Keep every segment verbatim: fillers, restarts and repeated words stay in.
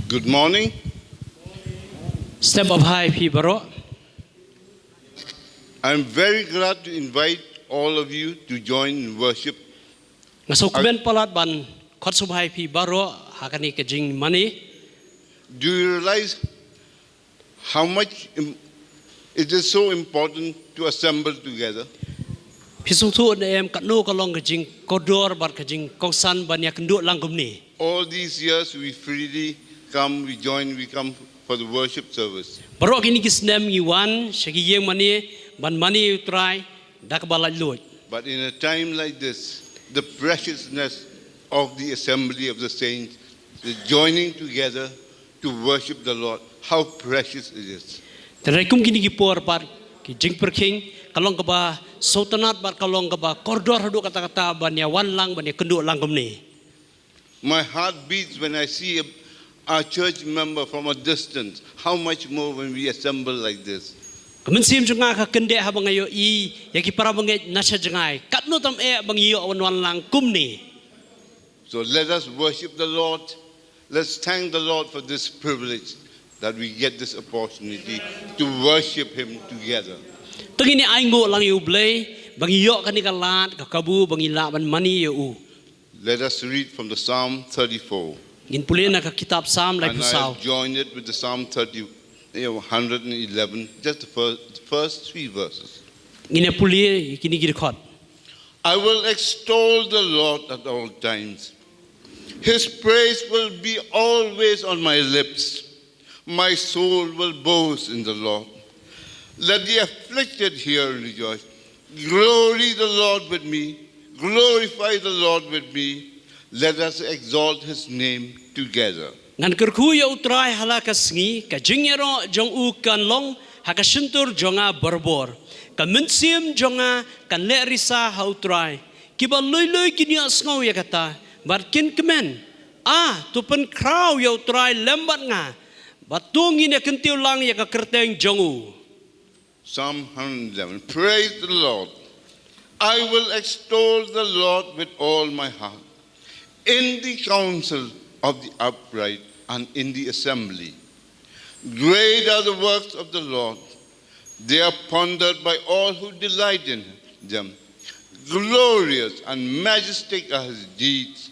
Good morning. Step up high phi baroh. I'm very glad to invite all of you to join in worship. Nga sngewkmen palat ban khot sngewbha ïa phi baroh ha kane ka jingmane. Do you realize how much im- it is so important to assemble together? Phi sngewthuh ne em katno ka long ka jingkordor bad ka jingkongsan ban ïakynduh lang kumne. All these years we freely come, we join, we come for the worship service. Baroh kine ki snem ngi wan sha ki ïing mane ban mane ïa u Trai da kaba laitluid. But in a time like this, the preciousness of the assembly of the saints, the joining together to worship the Lord, how precious it is. Te re kum kine ki por pat ki jingpyrkhing ka long kaba sngewtynnat bad ka long kaba kordor haduh katta katta ban ïawan lang ban ïakynduh lang kumne. My heart beats when I see a, a church member from a distance. How much more when we assemble like this? Ka mynsiem jong nga ka kyndeh haba nga ïohi ïa ki para bangeit na sha jngai. Katno tam eh ba ngi ïoh wan wan lang kumne. So let us worship the Lord. Let's thank the Lord for this privilege that we get this opportunity to worship Him together. Te ngin ïa ainguh lang ïa u Blei ba ngi ïoh kane ka lad ka kabu ba ngi lah ban mane ïa u. Let us read from the Psalm thirty-four. Ngin pule na ka kitab Psalm And I laiphew saw. Have joined it with the Psalm thirty, you know, one hundred eleven, just the first, the first three verses. Ngin ïa pule kine ki dkhot. I will extol the Lord at all times. His praise will be always on my lips. My soul will boast in the Lord. Let the afflicted hear and rejoice. Glory the Lord with me. Glorify the Lord with me. Let us exalt his name together. Ngan kyrkhu ïa u Trai ha la ka sngi, ka jingïaroh jong u kan long ha ka shyntur jong nga barabor. Ka mynsiem jong nga kan leh risa ha u Trai. Kiba lui lui kin ïohsngew ïa kata bad kin kmen. A, to pynkhraw ïa u Trai lem bad nga, bad to ngin ïa kyntiew lang ïa ka kyrteng jong u. Psalm one hundred eleven. Praise the Lord. I will extol the Lord with all my heart, in the counsel of the upright and in the assembly. Great are the works of the Lord. They are pondered by all who delight in them. Glorious and majestic are his deeds,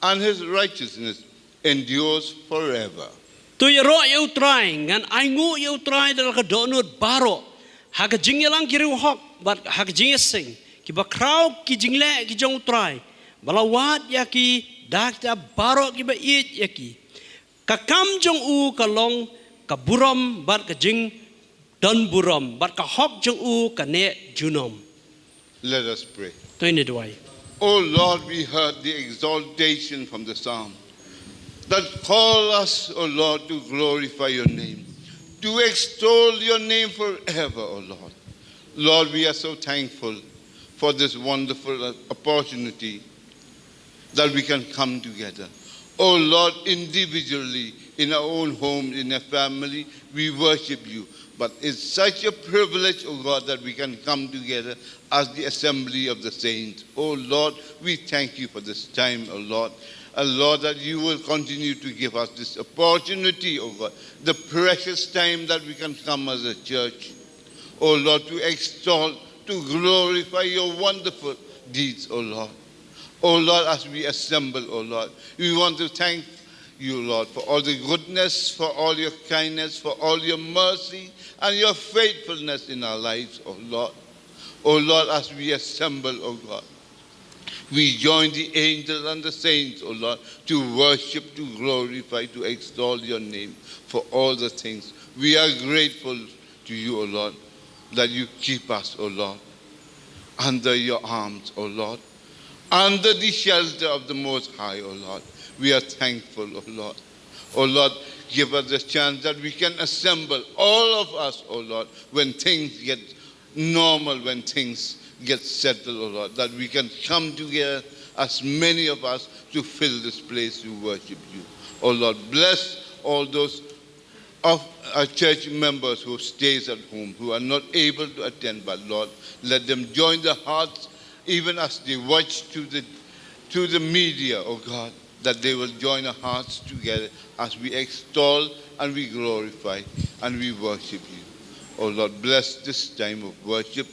and his righteousness endures forever. To ïaroh ïa u Trai, ngan ainguh ïa u Trai da la ka dohnud baroh, ha ka jingïalang ki riewhok bad ha ka jingïaseng, kiba khraw ki jingleh ki jong u Trai, ba la wad ïa ki da kita baroh kiba ïeit ïa ki. Ka kam jong u ka long ka burom bad ka jingdon burom, bad ka hok jong u ka neh junom. Let us pray. To ngin ïa duwai. O Lord, we heard the exaltation from the psalm that call us, O Lord, to glorify your name, to extol your name forever, O Lord. Lord, we are so thankful for this wonderful opportunity that we can come together. Oh Lord, individually, in our own home, in our family, we worship you. But it's such a privilege, oh God, that we can come together as the assembly of the saints. Oh Lord, we thank you for this time, oh Lord. And Lord, that you will continue to give us this opportunity, oh God, the precious time that we can come as a church. Oh Lord, to extol, to glorify your wonderful deeds, oh Lord. Oh Lord, as we assemble, oh Lord, we want to thank you, Lord, for all the goodness, for all your kindness, for all your mercy and your faithfulness in our lives, oh Lord. Oh Lord, as we assemble, oh God, we join the angels and the saints, oh Lord, to worship, to glorify, to extol your name for all the things. We are grateful to you, oh Lord, that you keep us, oh Lord, under your arms, oh Lord, under the shelter of the Most High, oh Lord. We are thankful, oh Lord. Oh Lord, give us the chance that we can assemble, all of us, oh Lord, when things get normal, when things get settled, oh Lord, that we can come together as many of us to fill this place to worship you. Oh Lord, bless all those of our church members who stays at home, who are not able to attend, but Lord, let them join their hearts even as they watch to the, to the media, oh God. that they will join our hearts together as we extol and we glorify and we worship you. Oh Lord, bless this time of worship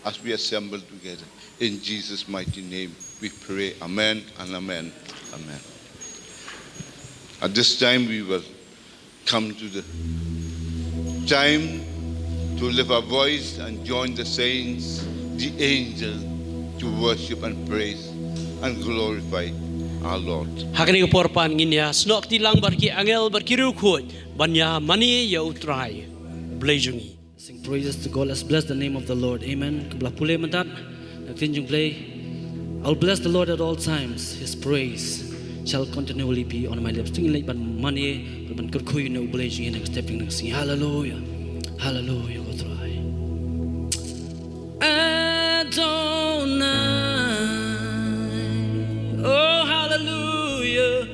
as we assemble together. In Jesus' mighty name we pray. Amen and amen. Amen. At this time we will come to the time to lift our voice and join the saints, the angels, to worship and praise and glorify our Lord. Ha kane ka por pat ngin ïa snoh kti lang bad ki angel bad ki riewkhuid ban ïa mane ïa U Trai, U Blei jong ngi. Sing praises to God. Let's bless the name of the Lord. Amen. Kaba la pule mynta na ka ktien jong U Blei. I'll bless the Lord at all times. His praise shall continually be on my lips. To ngin leit ban mane, ban kyrkhu ïa U Blei jong ngi ha kane ka step, ngan sing. Hallelujah. Hallelujah, ko Trai. Adonai. Oh, hallelujah.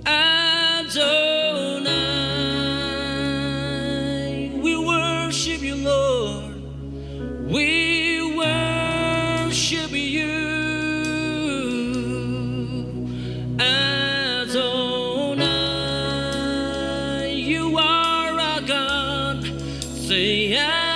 Adonai, we worship you, Lord. We worship you, Adonai. You are our God. Say, Adonai,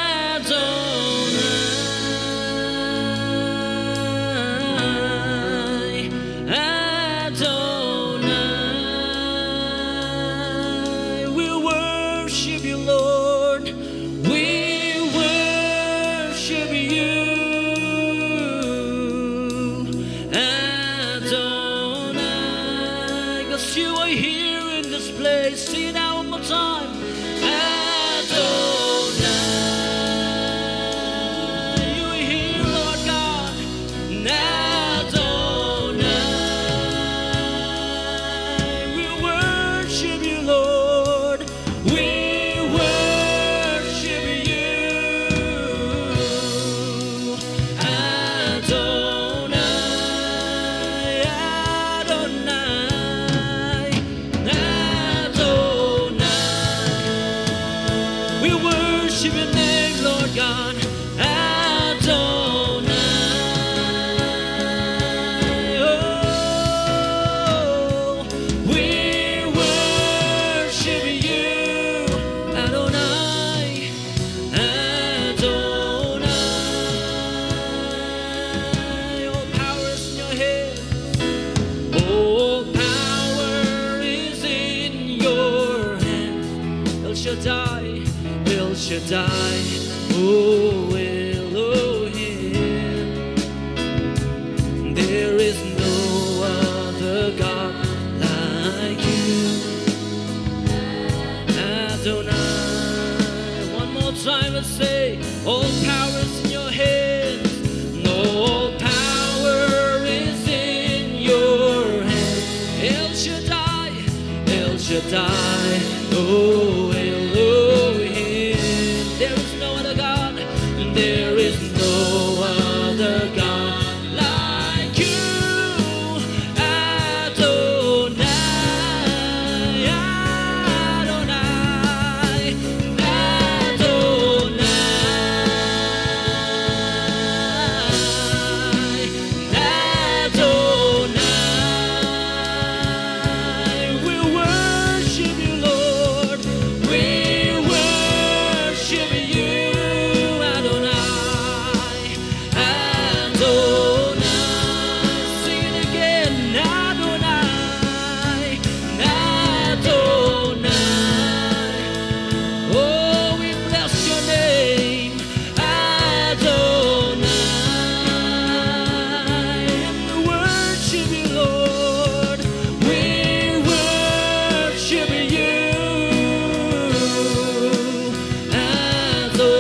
Adonai. We worship you, Lord. We worship you, Adonai. 'Cause you are here in this place. Sing it out one more time. Adonai, you are here, Lord God. Adonai, we worship you, Lord. We worship you, Adonai, Adonai. Adonai. We worship your name, Lord God. Adonai. Oh, we worship you, Adonai. Adonai. All power is in your hand. All power is in your hand. El Shaddai, El Shaddai, oh Elohim. There is no other God like you. Adonai. One more time and say, all power is in your hands. No, all power is in your hands. El Shaddai, El Shaddai, oh Elohim. There is no other God. There is no other God like you. Adonai, Adonai, Adonai. Adonai, we worship you, Lord. We worship you, Adonai. Adonai, sing it again. Adonai, Adonai. Oh, we bless your name. Adonai, we worship you, Lord. We worship you, Adonai.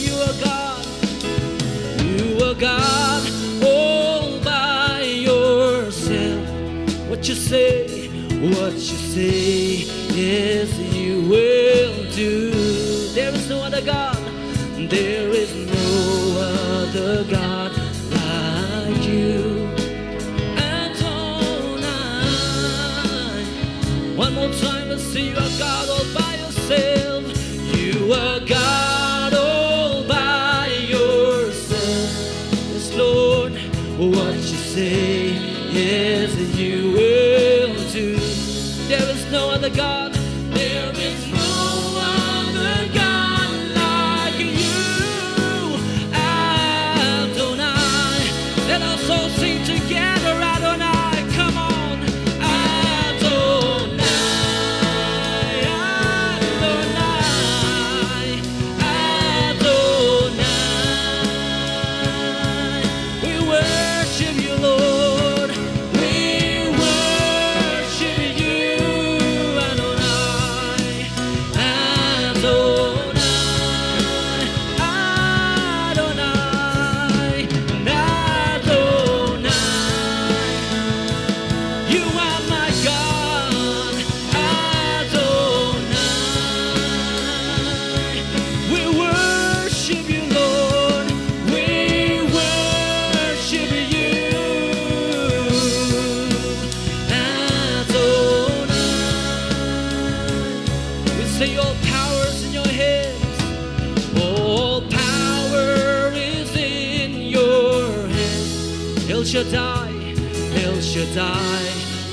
You are God. You are God all by yourself. What you say, what you say, yes, you will do. There is no other God. There is no other God like you. Adonai. One more time, let's see, you are God all by yourself. You are God all by yourself. Yes, Lord. What Yes, you will do. There is no other God. There is no other God like you, Adonai. Let us all sing together, Adonai. Come on. Adonai, Adonai, Adonai. We worship you, Lord. We worship you, Adonai. Adonai, Adonai, Adonai. You are my God, Adonai. We worship you, Lord. We worship you, Adonai. We say all power is in your hands. All power is in your hands. El Shaddai, El Shaddai,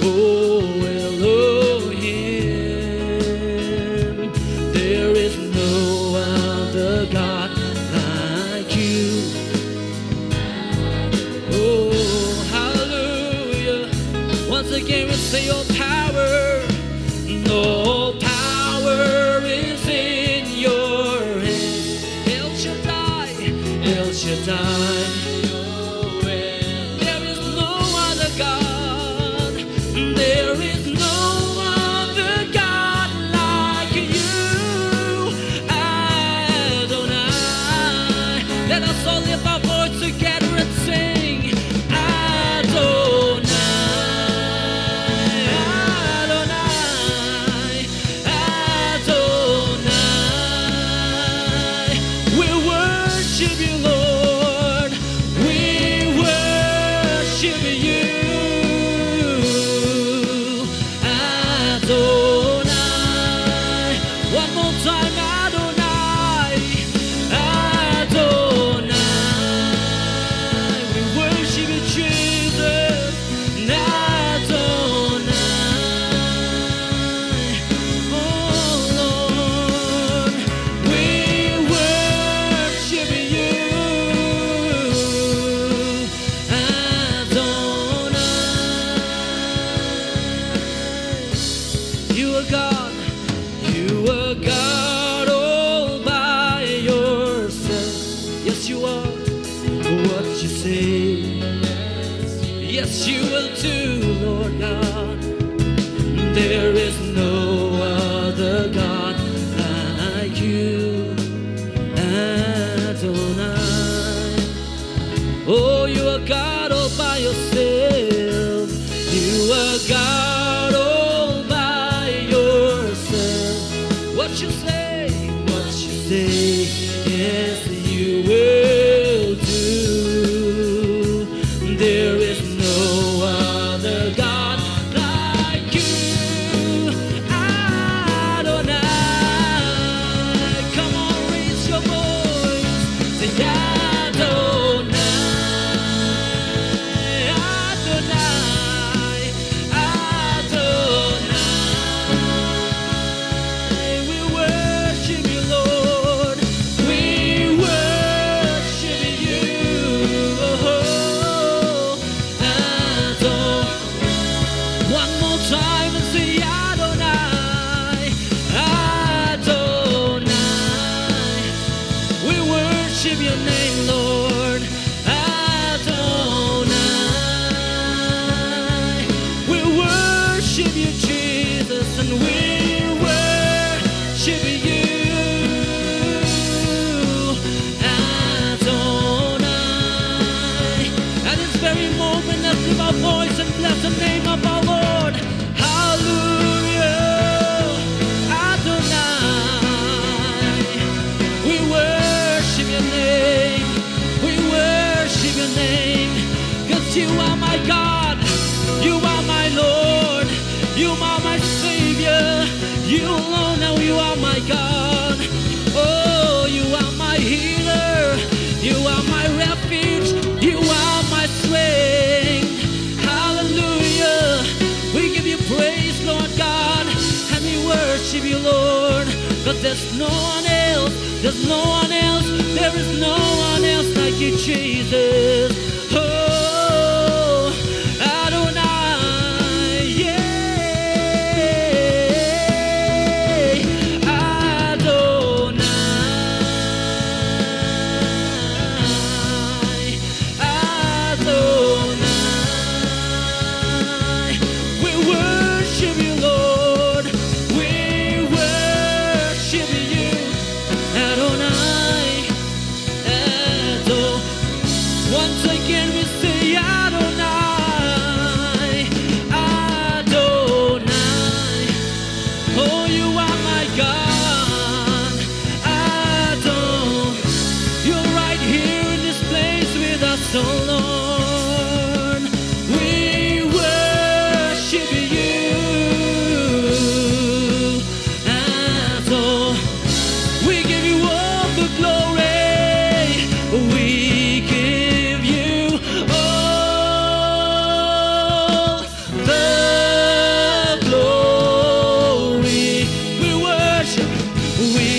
oh Elohim. There is no other God like you. Oh, hallelujah. Once again, we say all power. All power is in your hands. El Shaddai, El Shaddai. There is no other God. There is no other God like you, Adonai. Let us all lift our voice together and sing, Adonai, Adonai, Adonai. We worship you, Lord. We worship you, Adonai. One more time, Adonai, Adonai. We worship you, Jesus. Adonai, oh Lord, we worship you, Adonai. You are God. You are God all by yourself. Yes, you are. What you say, yes, you will do, Lord God. There is no other God like you, Adonai. Oh, you are God all by yourself. You are God all by yourself. What you say, what you say, yes, you will do. There is no other God like you, Adonai. Come on, raise your voice. Say, Adonai, Adonai, Adonai. We worship you, Lord. We worship you. Oh, Adonai. One more time and say, Adonai, Adonai. We worship your name, Lord. Adonai. We worship you, Jesus, and we worship you, Adonai. At this very moment, let's lift our voice and bless the name of our Lord. Hallelujah, Adonai. We worship your name. We worship your name. 'Cause you are my God. You are my Lord. You are my Savior. You alone, now you are my God. Oh, you are my healer. You are my refuge. You are my strength. Hallelujah. you, Lord, 'cause there's no one else, there's no one else, there is no one else like you, Jesus. Oh, Adonai, yeah, Adonai, Adonai. We worship you, Lord. We worship you, Adonai. Adon-, once again we say, Adonai, Adonai. Oh, you are my God. Adon-, you're right here in this place with us, oh Lord. We worship you. And so we give you all the glory. We give you all the glory. We worship, we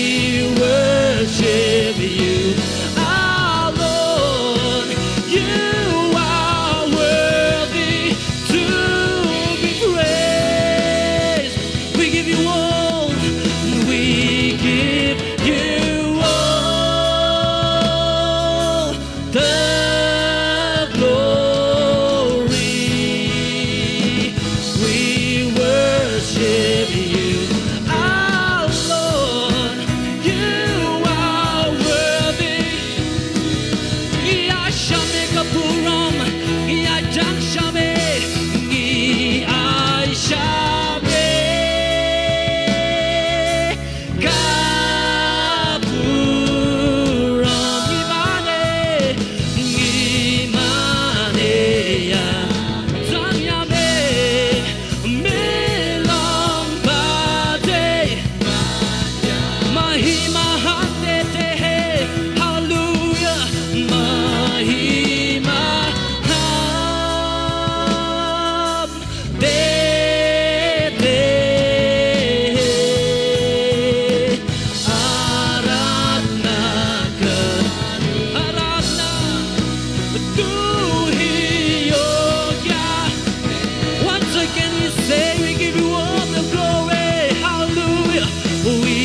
worship you, our Lord. You are worthy to be praised. We give you all, we give you all the glory. We worship you, our Lord. You are worthy. Ngi ai sha me ka burom, ngi ai dang sha me, ngi ai sha me ka burom. Ngi mane, ngi mane ïa dang ïa me, me long ba dei. Mahima hande te he, hallelujah, mahima ham. Te te aradhna kar, aradhna tu hi yogya. Once again we say, we give you all the glory. Hallelujah. We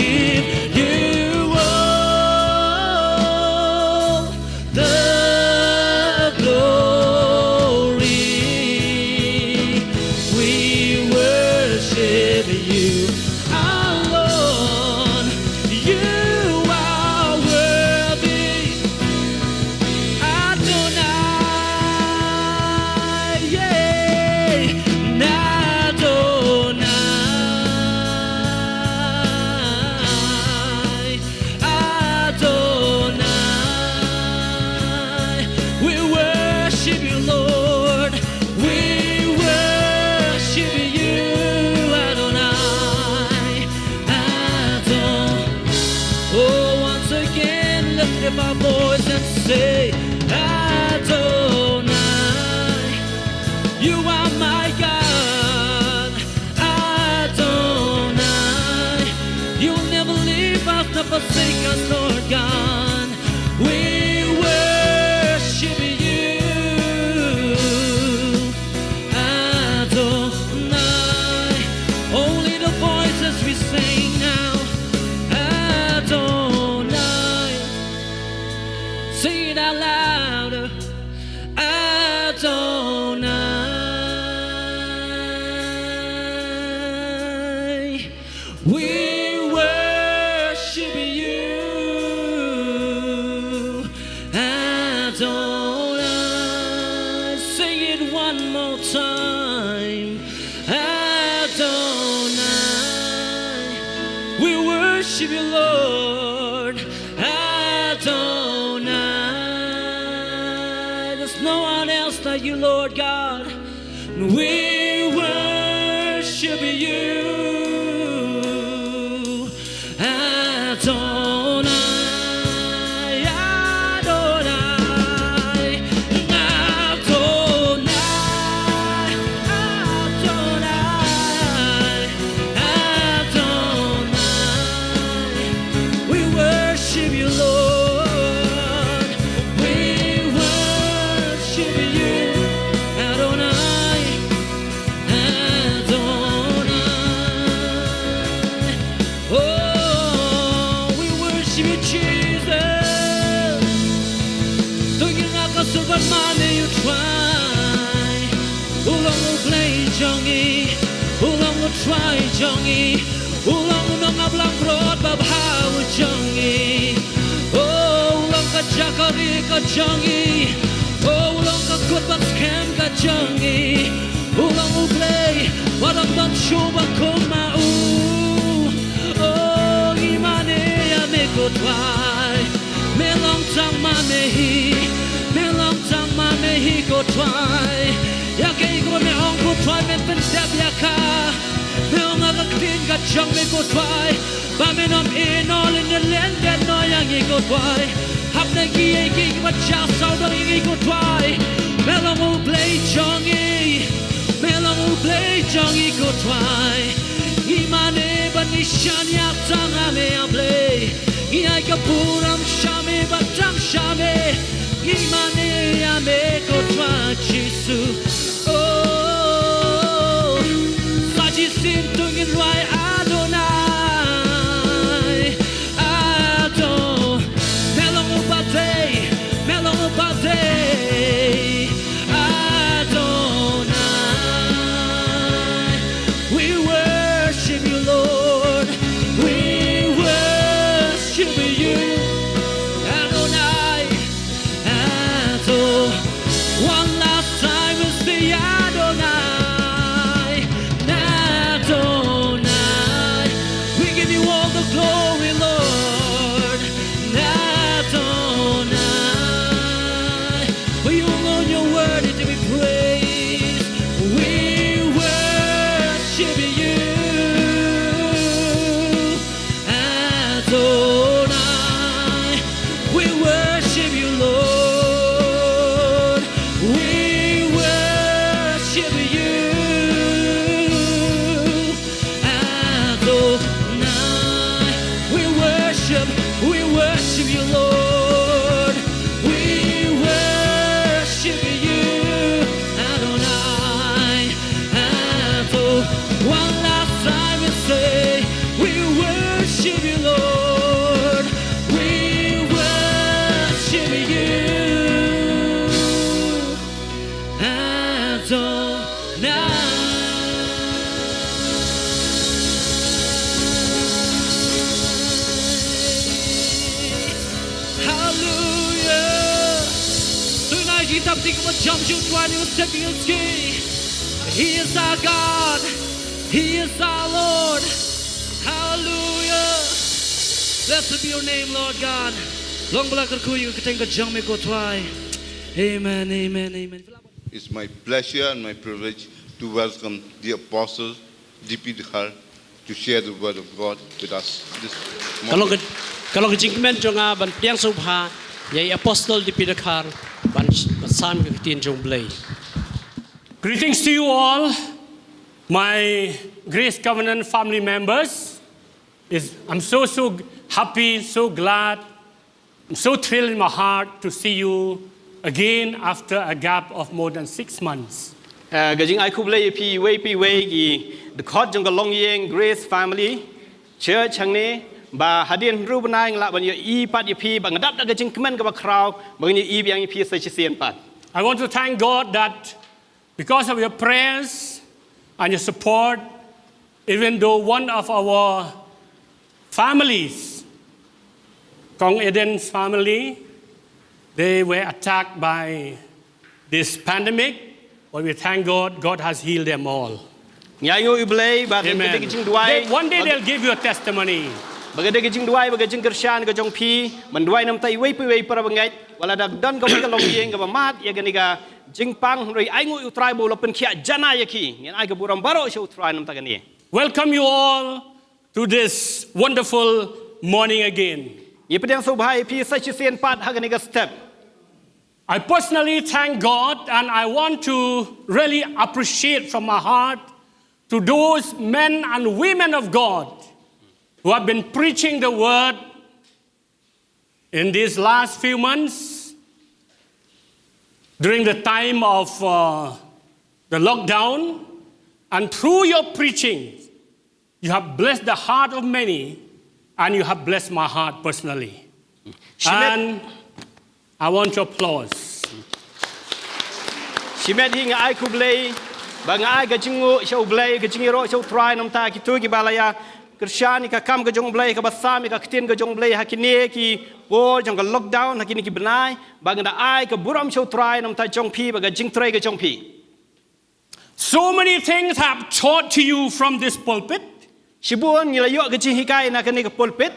give you all the glory. We worship you, our Lord. You are worthy, Adonai. Yeah. Adonai. Adonai. We worship you, Lord. We worship you, Adonai. Adon-, oh, once again, lift up our voice and say, Adonai, you are my God. Adonai, you'll never leave us nor forsake us, Lord God. We worship you, Adonai. Only the voices we sing now, Adonai. Sing it out louder. Adonai, we worship you, Adonai. Sing it one more time. Adonai, we worship you, Lord. Adonai, there's no one else like you, Lord God. We worship you, Adonai, Adonai, Adonai, Adonai, Adonai. Jong ngi, u long u Trai jong ngi, u long u nongap langbrot babha u jong ngi. Oh, u long ka jaka ri ka jong ngi, oh, u long ka kut ba skhem ka jong ngi, u long u Blei ba dang don shuh ba kum ma u. Oh, ngi mane ïa me ko Trai. Me long tang ma me hi, me long tang ma me hi ko Trai. Ïa kaei kaba me ong ko Trai men pyndep ïa ka. Me ong ha ka ktien ka jong me ko Trai, ba men ym ïehnoh lane lyndet noh ïa ngi ko Trai. Hapdeng kiei kiei kiba jia sawdong ïa ngi ko Trai, me long u Blei jong ngi, me long u Blei jong ngi ko Trai. Ngi mane ban ïa shaniah tang ha me ïa Blei. Ngi ai ka burom sha me bad tang sha me. Ngi mane ïa me ko Trai Jisu. Oh, sa shisien to ngin duwai Adonai. Adon-, me long u Blei, me long u Blei. Adonai. We worship you, Lord. We worship you, Adonai. Adon-, one last time we say Adonai, Adonai. We give you all the glory, Lord. Adonai. For you alone you're worthy to be praised. We worship you, Adonai. We worship you, Lord. We worship you. Adonai. We worship, we worship you, Lord. We worship you, Adonai. Adon-, one last time we say, we worship you, Lord. We worship you. Adonai. Hallelujah. Tonight, kita pati ko jam ju tuan yung stepping in ski. He is our God. He is our Lord. Hallelujah. Blessed be your name, Lord God. Long bala kyrkhu ïa ka kyrteng ka jong me ko Trai. Amen, amen, amen. It's my pleasure and my privilege to welcome the Apostle D P Dkhar to share the word of God with us this morning. Ka long ka, ka long ka jingkmen jong nga ban pdiang sngewbha ïa i Apostle D P Dkhar ban, ban sam ka ktien jong U Blei. Greetings to you all, my Grace Covenant family members. Is, I'm so, so happy, so glad, I'm so thrilled in my heart to see you again after a gap of more than six months. Eh, ka jingai khublei ïa phi iwei pa iwei ki dkhot jong ka longïing Grace Family Church hangne, ba hadien hynriew bnai nga lah ban ïohi pat ïa phi, ba nga dap da ka jingkmen kaba khraw ba ngan ïohi biang ïa phi sa shisien pat. I want to thank God that because of your prayers and your support, even though one of our families, Kong Eden's family, they were attacked by this pandemic, but we thank God, God has healed them all. Ngi ainguh ïa U Blei ba ka dei ka jingduwai. Amen. They, one day they'll give you a testimony. Ba ka dei ka jingduwai, ba ka jingkyrshan ka jong phi, ban duwai namar iwei pa iwei para bangeit, wat la da don kawei ka longïing kaba mad ïa kane ka jingpang, hynrei ainguh ïa U Trai ba u la pynkhiah janai ïa ki. Ngin ai ka burom baroh sha U Trai namar kane. Welcome you all to this wonderful morning again. Ngi pdiang sngewbha ïa phi sa shisien pat ha kane ka step. I personally thank God and I want to really appreciate from my heart to those men and women of God who have been preaching the word in these last few months, during the time of, uh, the lockdown, and through your preaching, you have blessed the heart of many, and you have blessed my heart personally. Shimet. And I want to applause. Shimet hi nga ai khublei Ba nga ai ka jingnguh sha U Blei, ka jingïaroh sha U Trai namar kito kiba la ïa kyrshan ïa ka kam ka jong U Blei, kaba sam ïa ka ktien ka jong U Blei ha kine ki por jong ka lockdown, ha kine ki bnai, ba nga da ai ka burom sha U Trai namar jong phi, ba ka jingtrei ka jong phi. So many things I have taught to you from this pulpit. Shibun ngi la ïoh ka jinghikai na kane ka pulpit.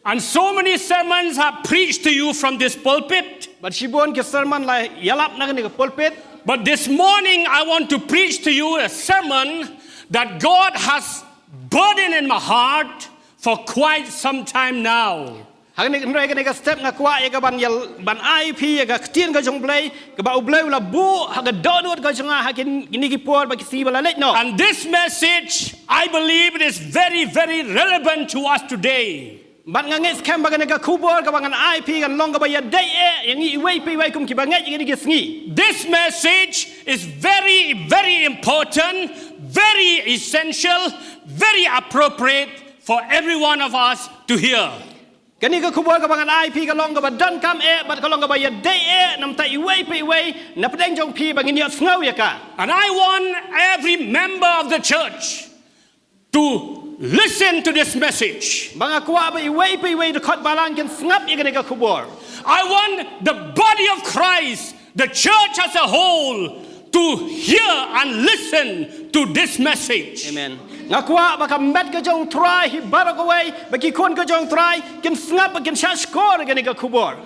And so many sermons I have preached to you from this pulpit. Bad shibun ki sermon la ïalap na kane ka pulpit. But this morning I want to preach to you a sermon that God has burdened in my heart for quite some time now. Hynrei kane ka step nga kwah ïa ka ban ïa, ban ai phi ïa ka ktien ka jong U Blei, kaba U Blei u la buh ha ka dohnud ka jong nga ha kine ki por bad ki sngi ba la leit noh. And this message, I believe it is very, very relevant to us today. Bad nga ngeit skhem ba kane ka khubor kaba ngan ai phi kan long kaba ïadei eh ïa ngi iwei pa iwei kum kiba ngeit ïa kine ki sngi. This message is very, very important, very essential, very appropriate for every one of us to hear. Kane ka khubor kaba ngan ai phi ka long kaba donkam eh bad ka long kaba ïadei eh namar iwei pa iwei na pdeng jong phi ba ngin ïohsngew ïa ka. And I want every member of the church to listen to this message. Ba nga kwah ba iwei pa iwei dkhot balang kin sngap ïa kane ka khubor. I want the body of Christ, the church as a whole, to hear and listen to this message. Amen. Nga kwah ba ka met ka jong U Trai hi baroh kawei, ba ki khun ka jong U Trai kin sngap, ba kin shah shkor ïa kane ka khubor.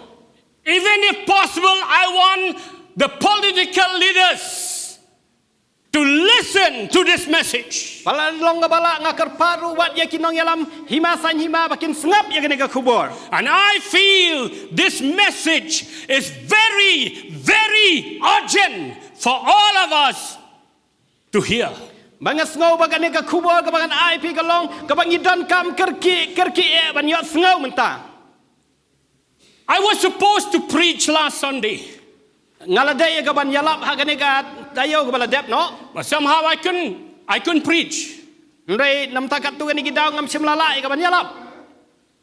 Even if possible, I want the political leaders to listen to this message. Ba la long kaba lah, nga kyrpad ruh wat ïa ki nongïalam hima saiñ hima ba kin sngap ïa kane ka khubor. And I feel this message is very, very urgent for all of us to hear. Ba nga sngew ba kane ka khubor kaba ngan ai phi ka long kaba ngi donkam kyrkieh kyrkieh eh ban ïohsngew mynta. I was supposed to preach last Sunday. Nga la dei ïa ka ban ïalap ha kane ka taïew kaba la dep noh. But somehow I couldn't, I couldn't preach. Hynrei namar katto katne ki daw ngam shym la lah ïa ka ban ïalap.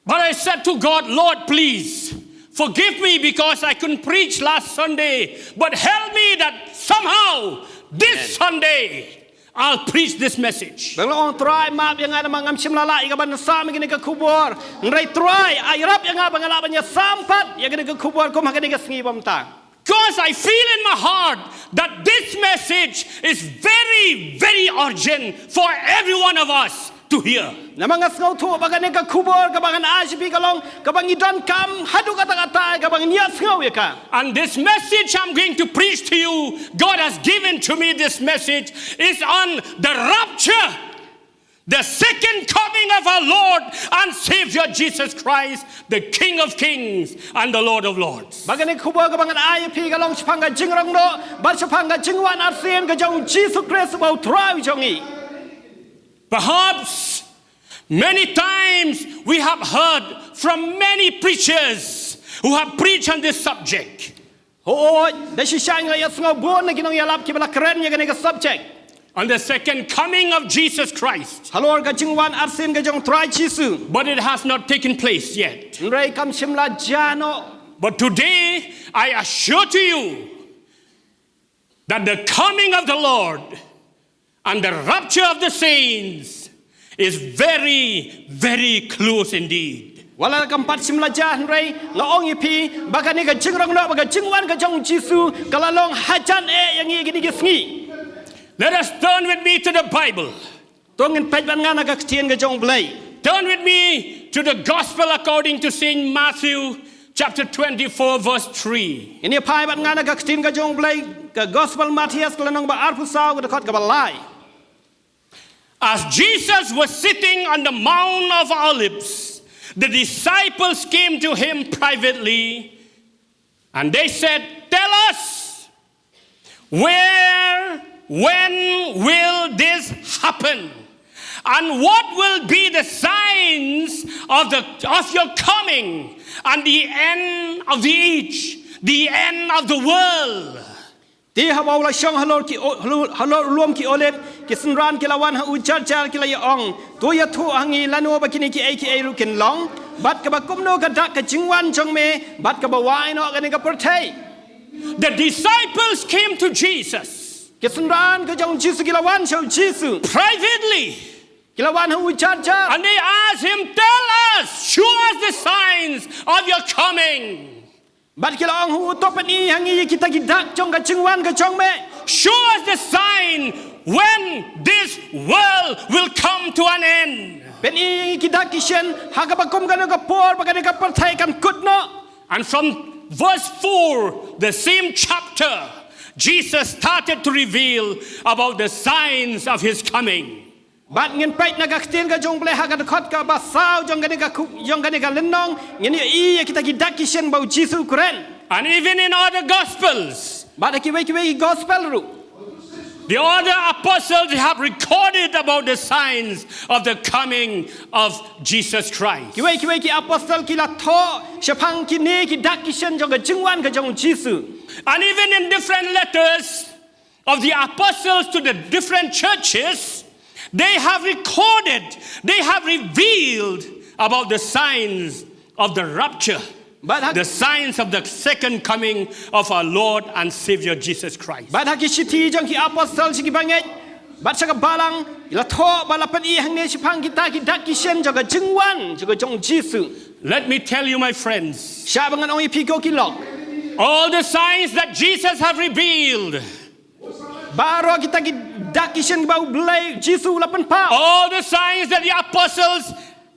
But I said to God, "Lord, please forgive me because I couldn't preach last Sunday, but help me that somehow this Sunday I'll preach this message." Ba nga la ong, Trai, map ïa nga namar ngam shym la lah ïa ka ban sam ïa kane ka khubor. Hynrei Trai, ai ïarap ïa nga ba nga lah ban ïasam pat ïa kane ka khubor kum ha kane ka sngi ba mynta. Because I feel in my heart that this message is very, very urgent for every one of us to hear. Namar nga sngewthuh ba kane ka khubor kaba ngan ai sha phi ka long kaba ngi donkam haduh katta katta, kaba ngin ïohsngew ïa ka. And this message I'm going to preach to you, God has given to me this message, is on the rapture, the second coming of our Lord and Savior Jesus Christ, the King of Kings and the Lord of Lords. Ba kane ka khubor kaba ngan ai ïa phi ka long shaphang ka jingrong noh bad shaphang ka jingwan arsien ka jong U Jisu Khrist uba U Trai jong ngi. Perhaps many times we have heard from many preachers who have preached on this subject. Hooid, da shisha ngi la ïohsngew bun na ki nongïalap kiba la kren ïa kane ka subject. On the second coming of Jesus Christ. Halor ka jingwan arsien ka jong U Trai Jisu. But it has not taken place yet. Hynrei kam shym la jia noh. But today, I assure to you that the coming of the Lord and the rapture of the saints is very, very close indeed. Wat la kam pat shym la jia, hynrei nga ong ïa phi ba kane ka jingrong noh bad ka jingwan ka jong U Jisu ka la long hajan eh ïa ngi kine ki sngi. Let us turn with me to the Bible. To ngin peit bad nga na ka ktien ka jong U Blei. Turn with me to the Gospel according to Saint Matthew, chapter twenty-four, verse three. Ngin ïa phai bad nga na ka ktien ka jong U Blei, ka Gospel Mathaios ka lynnong ba arphew saw, ka dkhot kaba lai. As Jesus was sitting on the Mount of Olives, the disciples came to him privately, and they said, "Tell us, where, when will this happen? And what will be the signs of the, of your coming and the end of the age, the end of the world?" Te haba u la shong halor ki o-, halor, halor u lum ki Olib, ki synran ki la wan ha u jar jar ki la ïa ong, "To ïathuh ha ngi lano ba kine kiei kiei ruh kin long, bad kaba kumno ka dak ka jingwan jong me, bad kaba wai noh kane ka pyrthei." The disciples came to Jesus. Ki synran ka jong u Jisu ki la wan sha u Jisu. Privately. Ki la wan ha u jar jar. And they asked him, "Tell us, show us the signs of your coming." Bad ki la ong ha u, to pyni ha ngi ïa kita ki dak jong ka jingwan ka jong me. Show us the sign when this world will come to an end. Pyni ki dak ki shin ha kaba kum kane ka por ba kane ka pyrthei kan kut noh. And from verse four, the same chapter, Jesus started to reveal about the signs of his coming. Bad ngin peit na ka ktien ka jong u Blei ha ka dkhot kaba saw jong kane ka ku-, jong kane ka lynnong, ngin ïohi ïa kita ki dak ki shin ba u Jisu u kren. And even in other gospels, bad ha kiwei kiwei ki gospel ruh, the other apostles have recorded about the signs of the coming of Jesus Christ. Kiwei kiwei ki apostol ki la thoh shaphang kine ki dak ki shin jong ka jingwan ka jong u Jisu. And even in different letters of the apostles to the different churches, they have recorded, they have revealed about the signs of the rapture, bad ha, the signs of the second coming of our Lord and Savior Jesus Christ. Bad ha ki shithi jong ki apostol sha ki bangeit bad sha ka balang, la thoh bad la pyni hangne shaphang kita ki dak ki shin jong ka jingwan jong ka jong u Jisu. Let me tell you, my friends. Shah ba ngan ong ïa phi ko ki lok. All the signs that Jesus have revealed, baroh kita ki dak ki shin ba u Blei Jisu u la pynpaw. All the signs that the apostles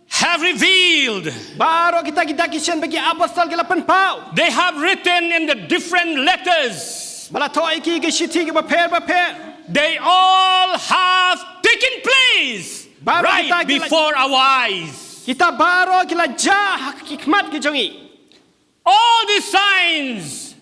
have revealed, baroh kita ki dak ki shin ba ki apostol ki la pynpaw, they have written in the different letters, ba la thoh ïa ki ha ki shithi kiba pher ba pher. They all have taken place, baroh right kita ki la, before our eyes. Kita baroh ki la jia ha ki khmat ki jong ngi. All these signs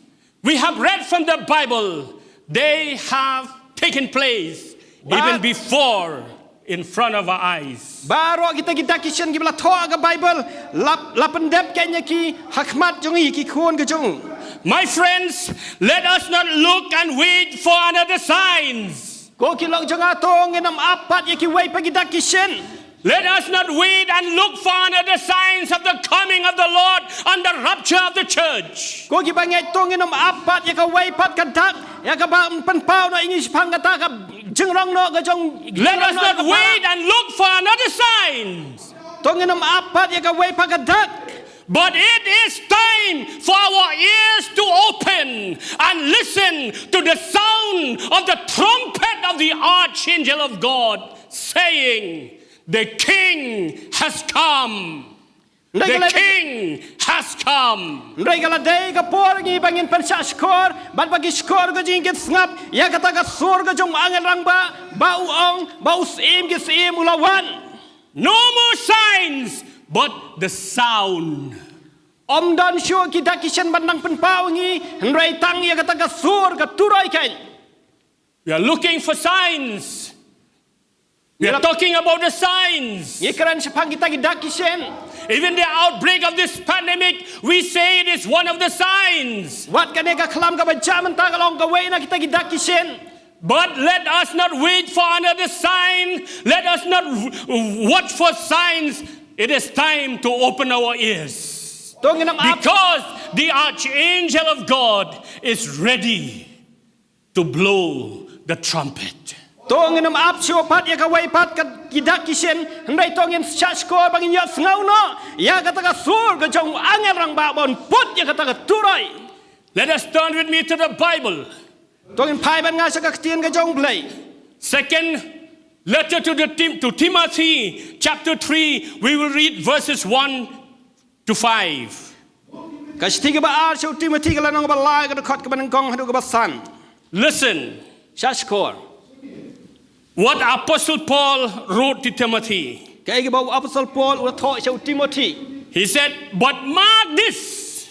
we have read from the Bible, they have taken place, ba, even before, in front of our eyes. Baroh kita ki dak ki shin kiba la thoh ha ka Bible, la, la pyndep kane ki ha khmat jong ngi ki khun ka jong u. My friends, let us not look and wait for another signs. Ko ki lok jong nga, to ngin ym ap pat ïa kiwei pat ki dak ki shin. Let us not wait and look for another signs of the coming of the Lord and the rapture of the church. Ko ki bangeit, to ngin ym ap pat ïa kawei pat ka dak ïa kaba pynpaw noh ïa ngi shaphang kata ka jingrong noh ka jong, let us not wait and look for another signs. To ngin ym ap pat ïa kawei pat ka dak. But it is time for our ears to open and listen to the sound of the trumpet of the archangel of God, saying, "The King has come. The King has come." Hynrei ka la dei ka por ngi ba ngin pynshah shkor bad ba ki shkor ka jong ngi kin sngap ïa kata ka sur ka jong u angel rangbah ba u ong ba u Syiem ki syiem u la wan. No more signs, but the sound. Ym don shuh ki dak ki shin ban nang pynpaw ïa ngi, hynrei tang ïa kata ka sur ka turoi kein. We are looking for signs. We are talking about the signs. Ngi kren shaphang kita ki dak ki shin. Even the outbreak of this pandemic, we say it is one of the signs. Wat kane ka khlam kaba jia mynta ka long kawei na kita ki dak ki shin. But let us not wait for another sign. Let us not w-, watch for signs. It is time to open our ears. To ngin ym ap. Because the archangel of God is ready to blow the trumpet. To ngin ym ap shuh pat ïa kawei pat ka, ki dak ki shin, hynrei to ngin shah shkor ba ngin ïohsngew noh ïa kata ka sur ka jong u angel rangbah ban put ïa kata ka turoi. Let us turn with me to the Bible. To ngin phai bad nga sha ka ktien ka jong u Blei. Second letter to the Tim-, to Timothy, chapter three, we will read verses one to five. Ka shithi kaba ar sha u Timothy, ka lynnong kaba lai, ka dkhot kaba nyngkong haduh kaba san. Listen. Shah shkor. What Apostle Paul wrote to Timothy. Kaei kaba u Apostol Paul u la thoh sha u Timothy. He said, "But mark this."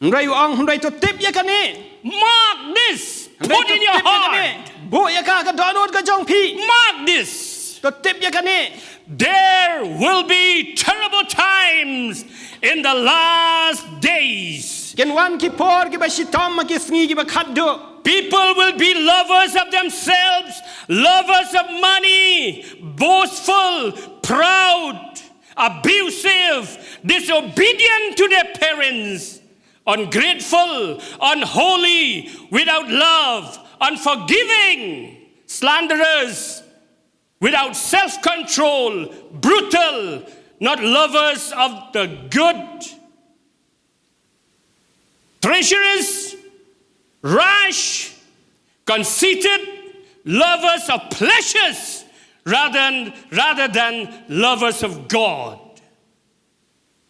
Hynrei u ong, hynrei to tip ïa kane. Mark this. Hynrei put to in your heart. Buh ïa ka ha ka dohnud ka jong phi. Mark this. To tip ïa kane. There will be terrible times in the last days. Kin wan ki por kiba shitom ha ki sngi kiba khatduh. People will be lovers of themselves, lovers of money, boastful, proud, abusive, disobedient to their parents, ungrateful, unholy, without love, unforgiving, slanderers, without self control, brutal, not lovers of the good, treacherous, rash, conceited, lovers of pleasures rather than, rather than lovers of God.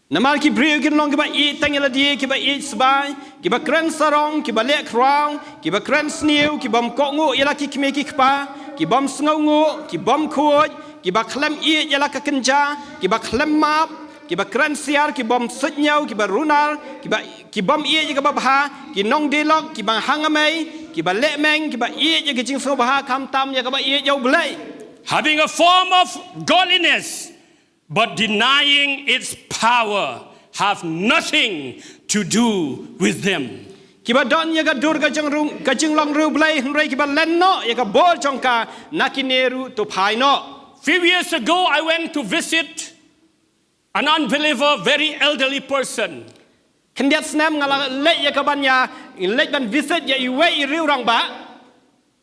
Namar ki briew kin long kiba ïeit tang ïa lade, kiba ïeit sbai, kiba kren sarong, kiba leh khraw, kiba kren sniew, kibym kohnguh ïa la ki kmie ki kpa, kibym sngewnguh, kibym khuid, kiba khlem ïeit ïa la ka kynja, kiba khlem map, kiba kren siar, kibym suidñiew, kiba runar, kiba, kibym ïeit ïa kaba bha, ki nongdie lok, kiba hangamei, kiba lehmeng, kiba ïeit ïa ka jingsngewbha, khamtam ïa kaba ïeit ïa U Blei. Having a form of godliness, but denying its power, have nothing to do with them. Kiba don ïa ka dur ka jingrung, ka jinglong riewblei, hynrei kiba len noh ïa ka bor jong ka, na kine ruh to phai noh. Few years ago, I went to visit an unbeliever, very elderly person. Khyndiat snem nga la leit ïa ka ban ïa, leit ban visit ïa iwei i riew rangbah.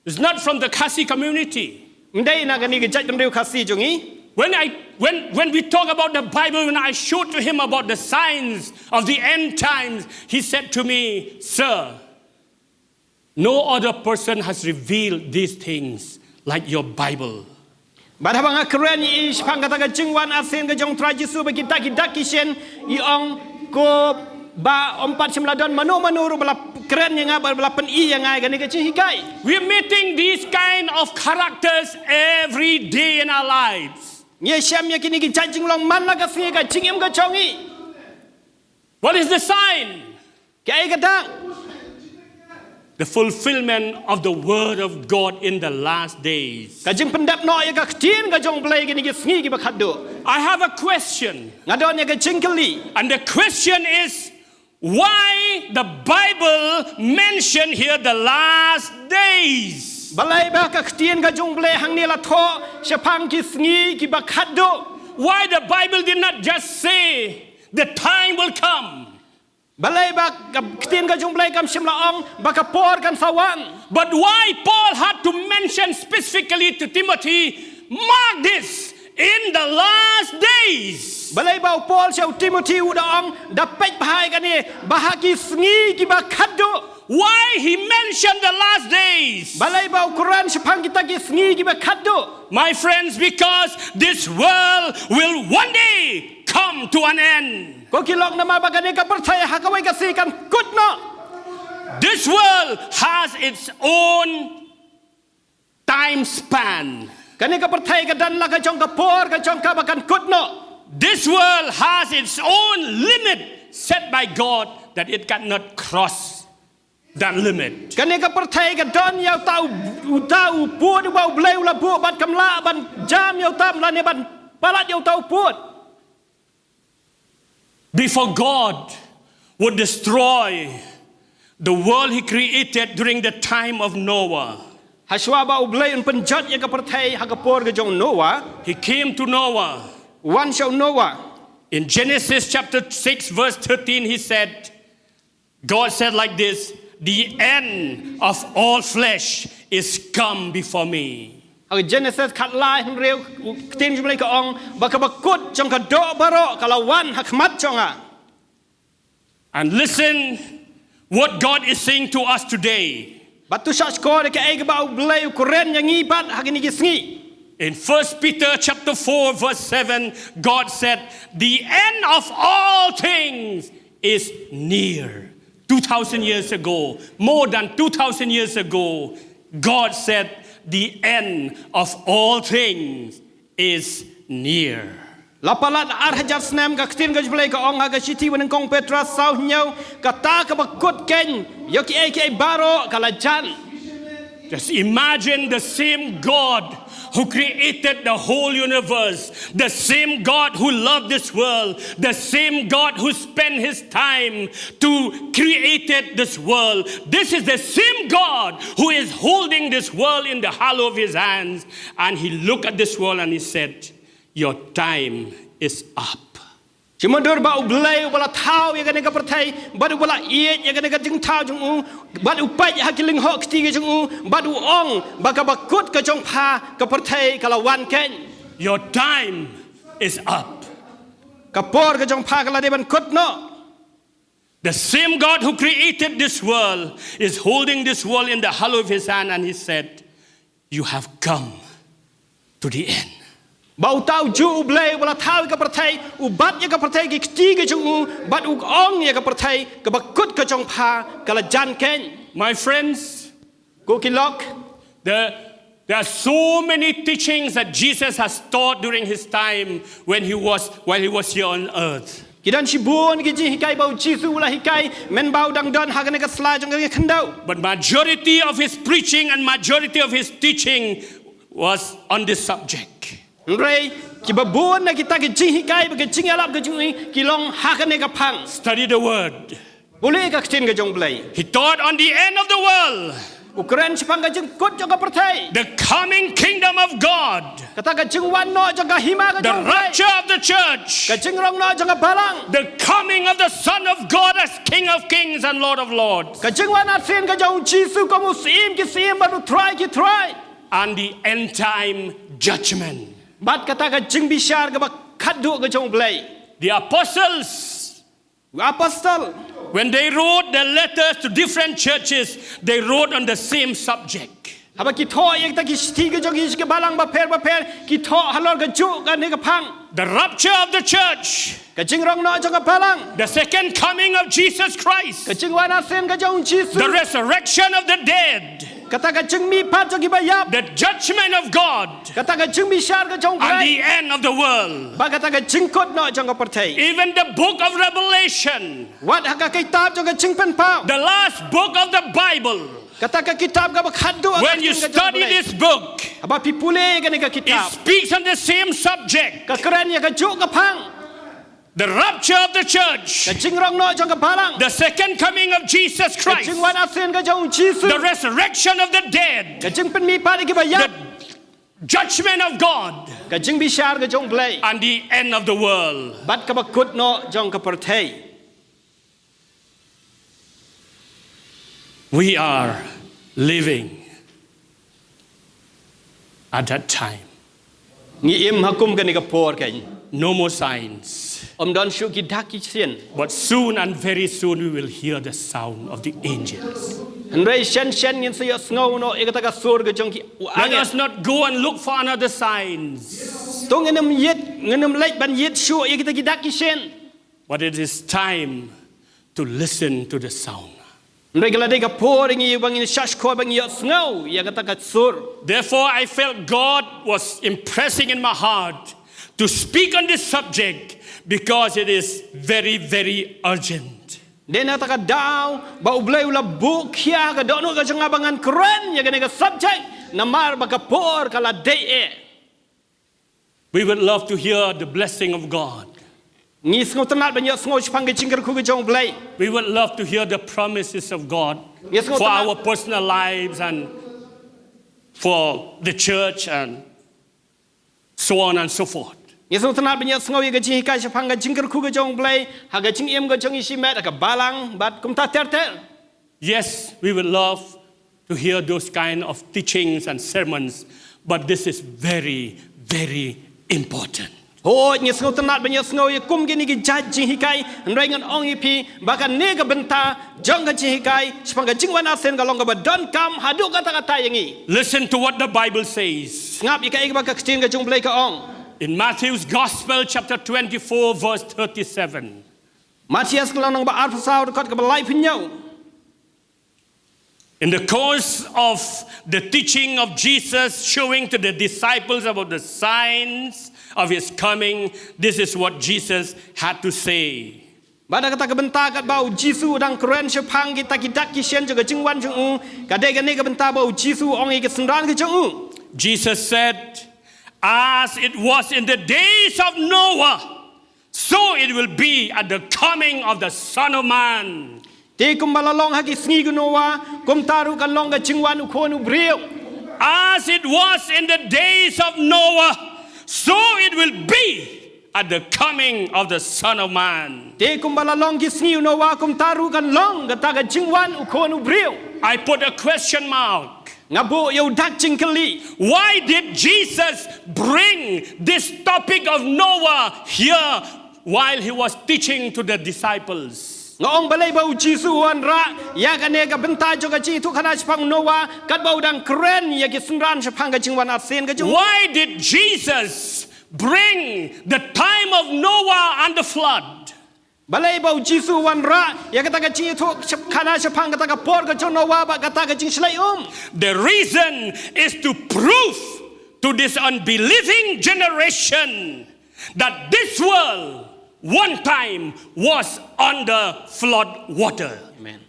Is not from the Khasi community. Ym dei na kane ka jaitbynriew Khasi jong ngi. When I, when, when we talk about the Bible, when I showed to him about the signs of the end times, he said to me, "Sir, no other person has revealed these things like your Bible." Bad haba nga kren ïa i shaphang kata ka jingwan arsien ka jong U Trai Jisu bad kita ki dak ki shin, i ong, "Ko Bah, ym pat shym la don mano mano ruh ba la kren ïa nga, ba la pyni ïa nga ïa kane ka jinghikai." We are meeting these kind of characters every day in our lives. Ngi ïashem ïa kine ki jait jinglong man la ka sngi ha ka jingim ka jong ngi. What is the sign? Kaei ka dak? The fulfillment of the word of God in the last days. Ka jingpyndep noh ïa ka ktien ka jong U Blei ha kine ki sngi kiba khatduh. I have a question. Nga don ïa ka jingkylli. And the question is, why the Bible mention here the last days? Balei ba ka ktien ka jong U Blei hangne la thoh shaphang ki sngi kiba khatduh? Why the Bible did not just say the time will come? Balei ba ka ktien ka jong U Blei kam shym la ong ba ka por kan sa wan? But why Paul had to mention specifically to Timothy, "Mark this, in the last days"? Balei ba u Paul sha u Timothy u da ong, da peit bha ïa kane, ba ha ki sngi kiba khatduh. Why he mentioned the last days? Balei ba u kren shaphang kita ki sngi kiba khatduh? My friends, because this world will one day come to an end. Ko ki lok, namar ba kane ka pyrthei ha kawei ka sngi kan kut noh. This world has its own time span. Kane ka pyrthei ka don la ka jong ka por ka jong ka ba kan kut noh. This world has its own limit set by God that it cannot cross that limit. Kane ka pyrthei ka don ïa uta u, uta u pud uba U Blei u la buh bad kam lah ban jam ïa uta lane ban palat ïa uta u pud. Before God would destroy the world he created during the time of Noah, ha shuwa ba U Blei un pynjot ïa ka pyrthei ha ka por ka jong u Noah, he came to Noah. Wan sha u Noah. In Genesis chapter six verse thirteen, he said, God said like this, "The end of all flesh is come before me." Ha Genesis khatlai hynriew, ktien jong U Blei ka ong ba kaba kut jong ka doh baroh ka la wan ha khmat jong nga. And listen what God is saying to us today. Bad to shahshkor ïa kaei kaba U Blei u kren ïa ngi pat ha kine ki sngi. In First Peter chapter four verse seven, God said, "The end of all things is near." Two thousand years ago, more than two thousand years ago, God said, "The end of all things is near." La palat ar hajar snem, ka ktien ka jong U Blei ka ong ha ka shithi ba nyngkong Petros saw hynñiew, kata kaba kut keiñ ïa kiei kiei baroh ka la jan. Just imagine the same God who created the whole universe, the same God who loved this world, the same God who spent his time to created this world. This is the same God who is holding this world in the hollow of his hands. And he looked at this world and he said, "Your time is up." Shu mutdur ba U Blei uba la thaw ïa kane ka pyrthei, bad uba la ïeit ïa kane ka jingthaw jong u, bad u peit ha ki lyngngoh kti ka jong u, bad u ong ba kaba kut ka jong pha ka pyrthei ka la wan keiñ. Your time is up. Ka por ka jong pha ka la dei ban kut noh. The same God who created this world is holding this world in the hollow of his hand, and he said, "You have come to the end." Ba uta ujuh U Blei uba la thaw ïa ka pyrthei, u bat ïa ka pyrthei ki kti ka jong u, bad u ong ïa ka pyrthei, kaba kut ka jong pha ka la jan keiñ. My friends, ko ki lok, there, there are so many teachings that Jesus has taught during his time when he was, while he was here on earth. Ki don shibun ki jinghikai ba U Jisu u la hikai mynba u dang don ha kane ka sla jong ka khyndew. But majority of his preaching and majority of his teaching was on this subject. Hynrei kiba bun na kita ki jinghikai bad ki jingïalap ka jong u ki long ha kane ka phang. Study the word. Pule ka ktien ka jong U Blei. He taught on the end of the world. U kren shaphang ka jingkut jong ka pyrthei. The coming kingdom of God. Kata ka jingwan noh jong ka hima ka jong U Blei. The rapture of the church. Ka jingrong noh jong ka balang. The coming of the Son of God as King of Kings and Lord of Lords. Ka jingwan arsien ka jong U Jisu kum u Syiem ki syiem bad u Trai ki trai. And the end time judgment. Bad kata ka jingbishar kaba khatduh ka jong U Blei. The apostles, apostol, when they wrote their letters to different churches, they wrote on the same subject. Haba ki thoh ïa kita ki shithi ka jong ki sha ki balang bapher bapher, ki thoh halor kajuh kane ka phang. The rapture of the church. Ka jingrong noh jong ka balang. The second coming of Jesus Christ. Ka jingwan arsien ka jong U Jisu. The resurrection of the dead. Kata ka jingmihpat jong kiba ïap. The judgment of God. Kata ka jingbishar ka jong U Blei. And the end of the world. Bad kata ka jingkut noh jong ka pyrthei. Even the book of Revelation. Wat ha ka kitab jong ka Jingpynpaw. The last book of the Bible. Kata ka kitab kaba khatduh ha ka Jingpynpaw. When you study this book, haba phi pule kane ka kitab, it speaks on the same subject. Ka kren ïa kajuh ka phang. The rapture of the church. Ka jingrong noh jong ka balang. The second coming of Jesus Christ. Ka jingwan arsien ka jong U Jisu. The resurrection of the dead. Ka jingpynmihpat ïa kiba ïap. The judgment of God. Ka jingbishar ka jong U Blei. And the end of the world. Bad kaba kut noh jong ka pyrthei. We are living at that time. Ngi im ha kum kane ka por keiñ. No more signs. Ym don shuh ki dak ki shin. But soon and very soon we will hear the sound of the angels. Hynrei shen shen ngin sa ïohsngew noh ïa kata ka sur ka jong ki u angel. Let us not go and look for another signs. To ngin ym ïit, ngin ym leit ban ïit shuh ïa kita ki dak ki shin. But it is time to listen to the sound. Hynrei ka la dei ka por ïa ngi ba ngin shah shkor ba ngin ïohsngew ïa kata ka sur. Therefore, I felt God was impressing in my heart to speak on this subject because it is very, very urgent. Dei na kata ka daw ba U Blei u la buh khia ka dohnud ka jong nga ba ngan kren ïa kane ka subject namar ba ka por ka la dei eh. We would love to hear the blessing of God. Ngi sngewtynnat ban ïohsngew shaphang ka jingkyrkhu ka jong U Blei. We would love to hear the promises of God for our personal lives and for the church and so on and so forth. Ngi sngewtynnat ban ïohsngew ïa ka jinghikai shaphang ka jingkyrkhu ka jong U Blei ha ka jingim ka jong ngi shimet, ha ka balang bad kumta ter ter. Yes, we would love to hear those kind of teachings and sermons, but this is very, very important. Hooid, ngi sngewtynnat ban ïohsngew ïa kum kine ki jait jinghikai, hynrei ngan ong ïa phi ba kane ka bynta jong ka jinghikai shaphang ka jingwan arsien ka long kaba donkam haduh katta katta ïa ngi. Listen to what the Bible says. Sngap ïa kaei kaba ka ktien ka jong U Blei ka ong. In Matthew's Gospel, chapter twenty-four, verse thirty-seven. Mathaios ka lynnong ba arphew saw, dkhot kaba laiphew hynñiew. In the course of the teaching of Jesus, showing to the disciples about the signs of his coming, this is what Jesus had to say. Bad ha kata ka bynta katba U Jisu u dang kren shaphang kita ki dak ki shen jong ka jingwan jong u, ka dei kane ka bynta ba U Jisu u ong ïa ki synran ki jong u. Jesus said, "As it was in the days of Noah, so it will be at the coming of the Son of Man." Te kumba la long ha ki sngi u Noah, kumta ruh kan long ka jingwan u Khun u briew. As it was in the days of Noah, so it will be at the coming of the Son of Man. Te kumba la long ki sngi u Noah, kumta ruh kan long kata ka jingwan u Khun u briew. I put a question mark. Nga buh ïa u dak jingkylli. Why did Jesus bring this topic of Noah here while he was teaching to the disciples? Nga ong balei ba u Jisu u wanrah ïa kane ka bynta jong ka jingïathuhkhana shaphang u Noah katba u dang kren ïa ki synran shaphang ka jingwan arsien ka jong u? Why did Jesus bring the time of Noah and the flood? Balei ba u Jisu u wanrah ïa kata ka jingïathuhkhana shaphang kata ka por ka jong u Noah bad kata ka jingshlei um? The reason is to prove to this unbelieving generation that this world one time was under flood water. Amen.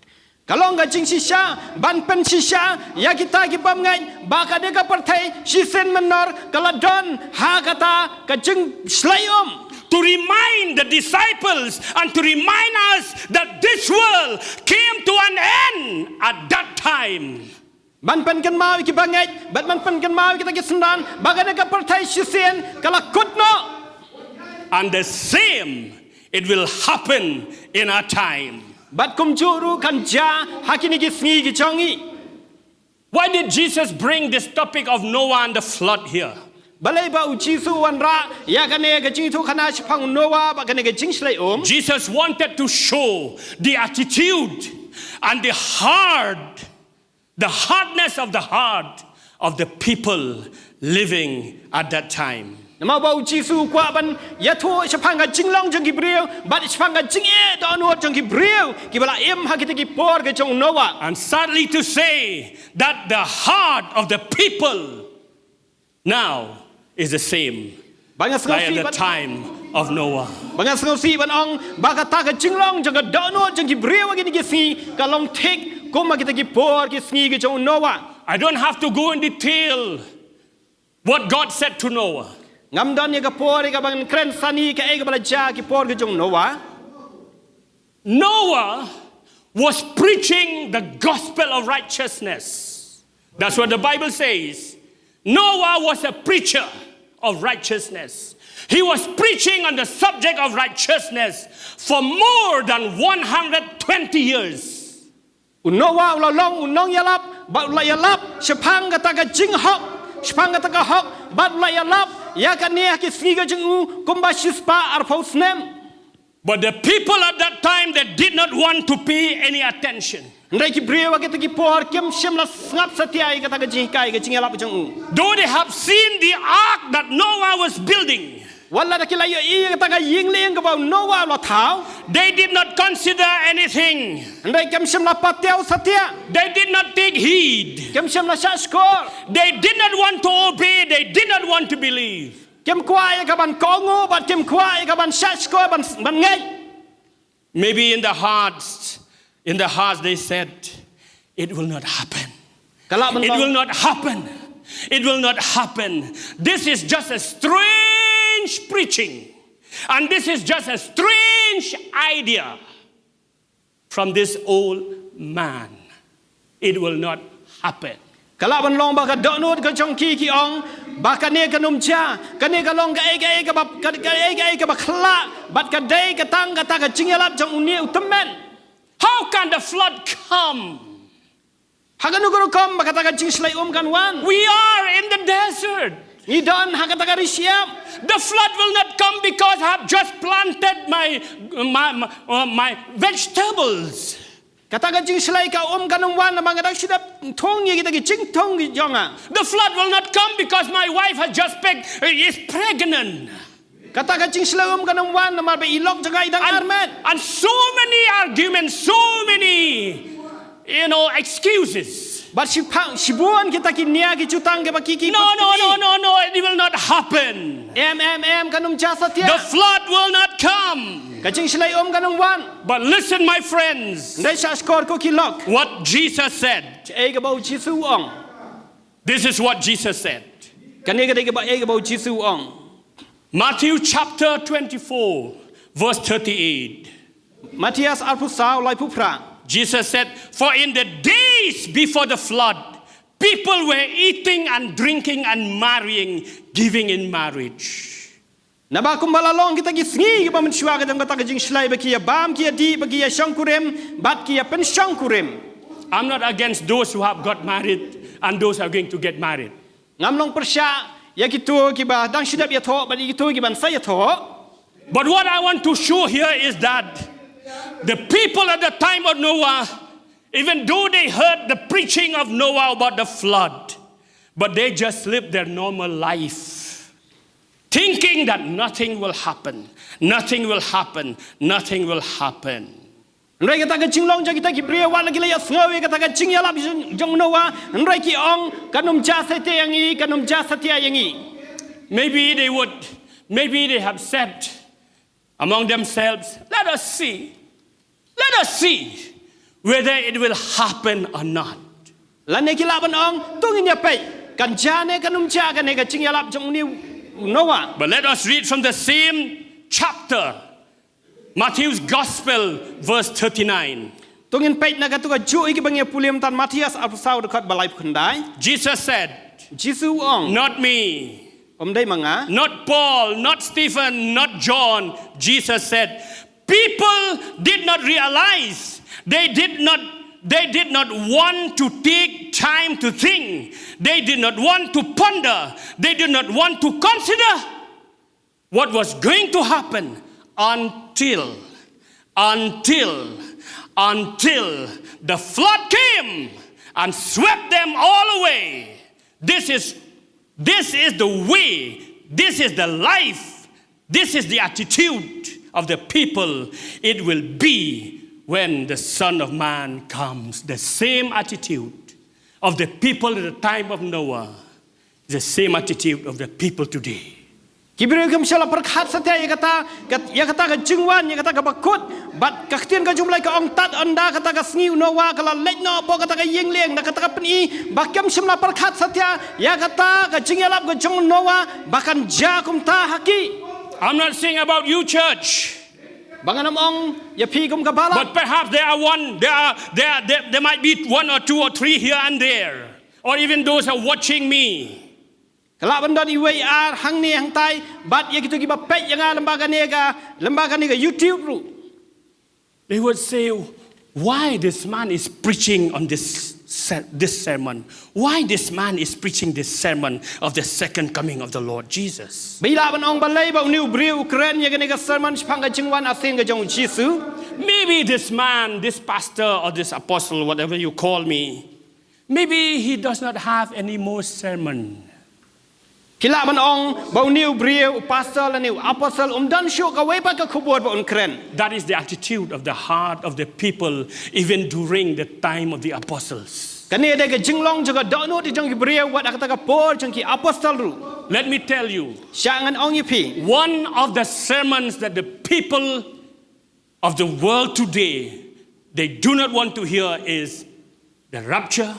Ka long ka jingshisha ban pynshisha ïa kita ki bym ngeit ba kane ka pyrthei shisien mynnor ka la don ha kata ka jingshlei um. To remind the disciples and to remind us that this world came to an end at that time. Ban pynkynmaw ïa ki bangeit bad ban pynkynmaw ïa kita ki synran ba kane ka pyrthei shisien ka la kut noh. And the same, it will happen in our time. Bad kumjuh ruh kan jia ha kine ki sngi ki jong ngi. Why did Jesus bring this topic of Noah and the flood here? Balei ba u Jisu u wanrah ïa kane ka jingïathuhkhana shaphang u Noah bad kane ka jingshlei um? Jesus wanted to show the attitude and the heart, the hardness of the heart of the people living at that time. Namar ba u Jisu u kwah ban ïathuh shaphang ka jinglong jong ki briew bad shaphang ka jingeh dohnud jong ki briew kiba la im ha kita ki por ka jong u Noah. And sadly to say that the heart of the people now is the same. Ba nga sngewsih ban, time of Noah. Ba nga sngewsih ban ong ba kata ka jinglong jong ka dohnud jong ki briew ha kine ki sngi ka long thik kum ha kita ki por ki sngi ka jong u Noah. I don't have to go in detail what God said to Noah. Ngam don ïa ka por ïa ka ban kren sani kaei kaba la jia ha ki por ka jong u Noah. Noah was preaching the gospel of righteousness. That's what the Bible says. Noah was a preacher of righteousness. He was preaching on the subject of righteousness for more than one hundred twenty years. U Noah u la long u nongïalap bad u la ïalap shaphang kata ka jinghok, shaphang kata ka hok bad u la ïalap ïa kane ha ki sngi ka jong u kumba shispah arphew snem. But the people at that time, they did not want to pay any attention. Hynrei ki briew ha kita ki por kim shym la sngap satia ïa kata ka jinghikai ka jingïalap jong u. Though they have seen the ark that Noah was building, wat la da ki la ïohi ïa kata ka ïing lieng kaba u Noah u la thaw, they did not consider anything. Hynrei kim shym la patiaw satia. They did not take heed. Kim shym la shah shkor. They did not want to obey. They did not want to believe. Kim kwah ïa ka ban kohnguh bad kim kwah ïa ka ban shah shkor ban, ban ngeit. Maybe in the hearts, in the hearts they said, "It will not happen. Ka lah ban long, it will not happen. It will not happen. This is just a strange preaching. And this is just a strange idea from this old man. It will not happen." Ka lah ban long ba ka dohnud ka jong ki ki ong ba kane kan ym jia, kane ka long kaei kaei kaba, ka, kaei kaei kaba khlah bad ka dei ka tang kata ka jingïalap jong une u tymmen. How can the flood come? Ha kano ka rukom ba kata ka jingshlei um kan wan? We are in the desert. Ngi don ha kata ka ri shyiap. The flood will not come because I have just planted my, my, my, uh, my vegetables. Kata ka jingshlei ka um kan ym wan namar nga dang shu dep thung ïa kita ki jingthung ki jong nga. The flood will not come because my wife has just peg-, is pregnant. Kata ka jingshlei um kan ym wan namar ba i lok jong nga i dang armet. And so many arguments, so many, you know, excuses. Bad shiphang, shibun kita ki nia ki jutang kiba ki ki. No, no, no, no, no, it will not happen. Em, em, em, kan ym jia satia. The flood will not come. Ka jingshlei um kan ym wan. But listen, my friends. Hynrei shah shkor ko ki lok. What Jesus said. Kaei kaba u Jisu u ong. This is what Jesus said. Kane ka dei kaei kaba u Jisu u ong. Matthew chapter twenty-four, verse thirty-eight. Mathaios arphew saw, laiphew phra. Jesus said, "For in the days before the flood, people were eating and drinking and marrying, giving in marriage." Naba kumba la long kita ki sngi kiba mynshuwa ka jong kata ka jingshlei ba ki ïa bam, ki ïa dih, ba ki ïa shongkurim bad ki ïa pynshongkurim. I'm not against those who have got married and those who are going to get married. Ngam long pyrshah ïa kito kiba dang shu dep ïathoh bad ïa kito kiban sa ïathoh. But what I want to show here is that the people at the time of Noah, even though they heard the preaching of Noah about the flood, but they just lived their normal life, thinking that nothing will happen, nothing will happen, nothing will happen. Hynrei kata ka jinglong jong kita ki briew wat la ki la ïohsngew ïa kata ka jingïalap jong Noah, hynrei ki ong kan ym jia satia ïa ngi, kan ym jia satia ïa ngi. Maybe they would, maybe they have said among themselves, let us see, let us see whether it will happen or not. Lane ki lah ban ong, to ngin ïa peit kan jia ne kan ym jia kane ka jingïalap jong une u Noah. But let us read from the same chapter, Matthew's Gospel, verse thirty-nine. To ngin peit na katu ka juh ïa kiba ngi pule mynta Mathaios arphew saw dkhot ba laiphew khyndai. Jesus said, Jisu u ong, not me, ym dei ma nga. Not Paul, not Stephen, not John. Jesus said, people did not realize, they did not, they did not want to take time to think, they did not want to ponder, they did not want to consider what was going to happen until, until, until the flood came and swept them all away. This is, this is the way, this is the life, this is the attitude of the people. It will be when the Son of Man comes. The same attitude of the people at the time of Noah, the same attitude of the people today. Ki briew kim shym la pyrkhat satia ïa kata, ïa kata ka jingwan, ïa kata kaba kut. Bad ka ktien ka jong U Blei ka ong tad ynda kata ka sngi u Noah ka la leit noh hapoh kata ka ïing lieng, da kata ka pyni ba kim shym la pyrkhat satia ïa kata ka jingïalap ka jong u Noah ba kan jia kumta ha ki. I'm not saying about you, church. Ba ngan ym ong ïa phi kum ka balang. But perhaps there are one, there are, there, are, there, there might be one or two or three here and there, or even those are watching me. Ka lah ban don iwei i ar hangne hangtai bad ïa kito kiba peit ïa nga lem bad kane ka, lem bad kane ka YouTube ruh. They would say, why this man is preaching on this ser- this sermon? Why this man is preaching this sermon of the second coming of the Lord Jesus? Ba i lah ban ong balei ba une u briew u kren ïa kane ka sermon shaphang ka jingwan arsien ka jong u Jisu. Maybe this man, this pastor or this apostle, whatever you call me, maybe he does not have any more sermon. Ki lah ban ong ba une u briew, u pastor lane u apostle um don shuh kawei pat ka khubor ba un kren. That is the attitude of the heart of the people even during the time of the apostles. Kane dei ka jinglong jong ka dohnud jong ki briew wat ha kata ka por jong ki apostle ruh. Let me tell you, Shah ngan ong ïa phi. One of the sermons that the people of the world today, they do not want to hear is the rapture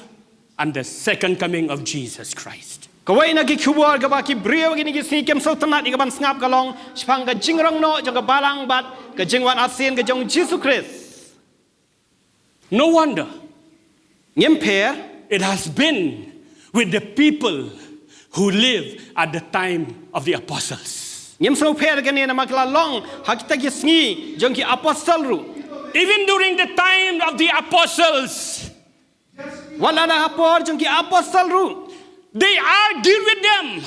and the second coming of Jesus Christ. Kawei na ki khubor kaba ki briew kine ki sngi kim sngewtynnat ïa ka ban sngap ka long shaphang ka jingrong noh jong ka balang bad ka jingwan arsien ka jong u Jisu Khrist. No wonder. Ngim pher. It has been with the people who live at the time of the apostles. Ngim sngewpher kane namar ka la long ha kita ki sngi jong ki apostol ruh. Even during the time of the apostles, wat la ha por jong ki apostol ruh, they argued with them.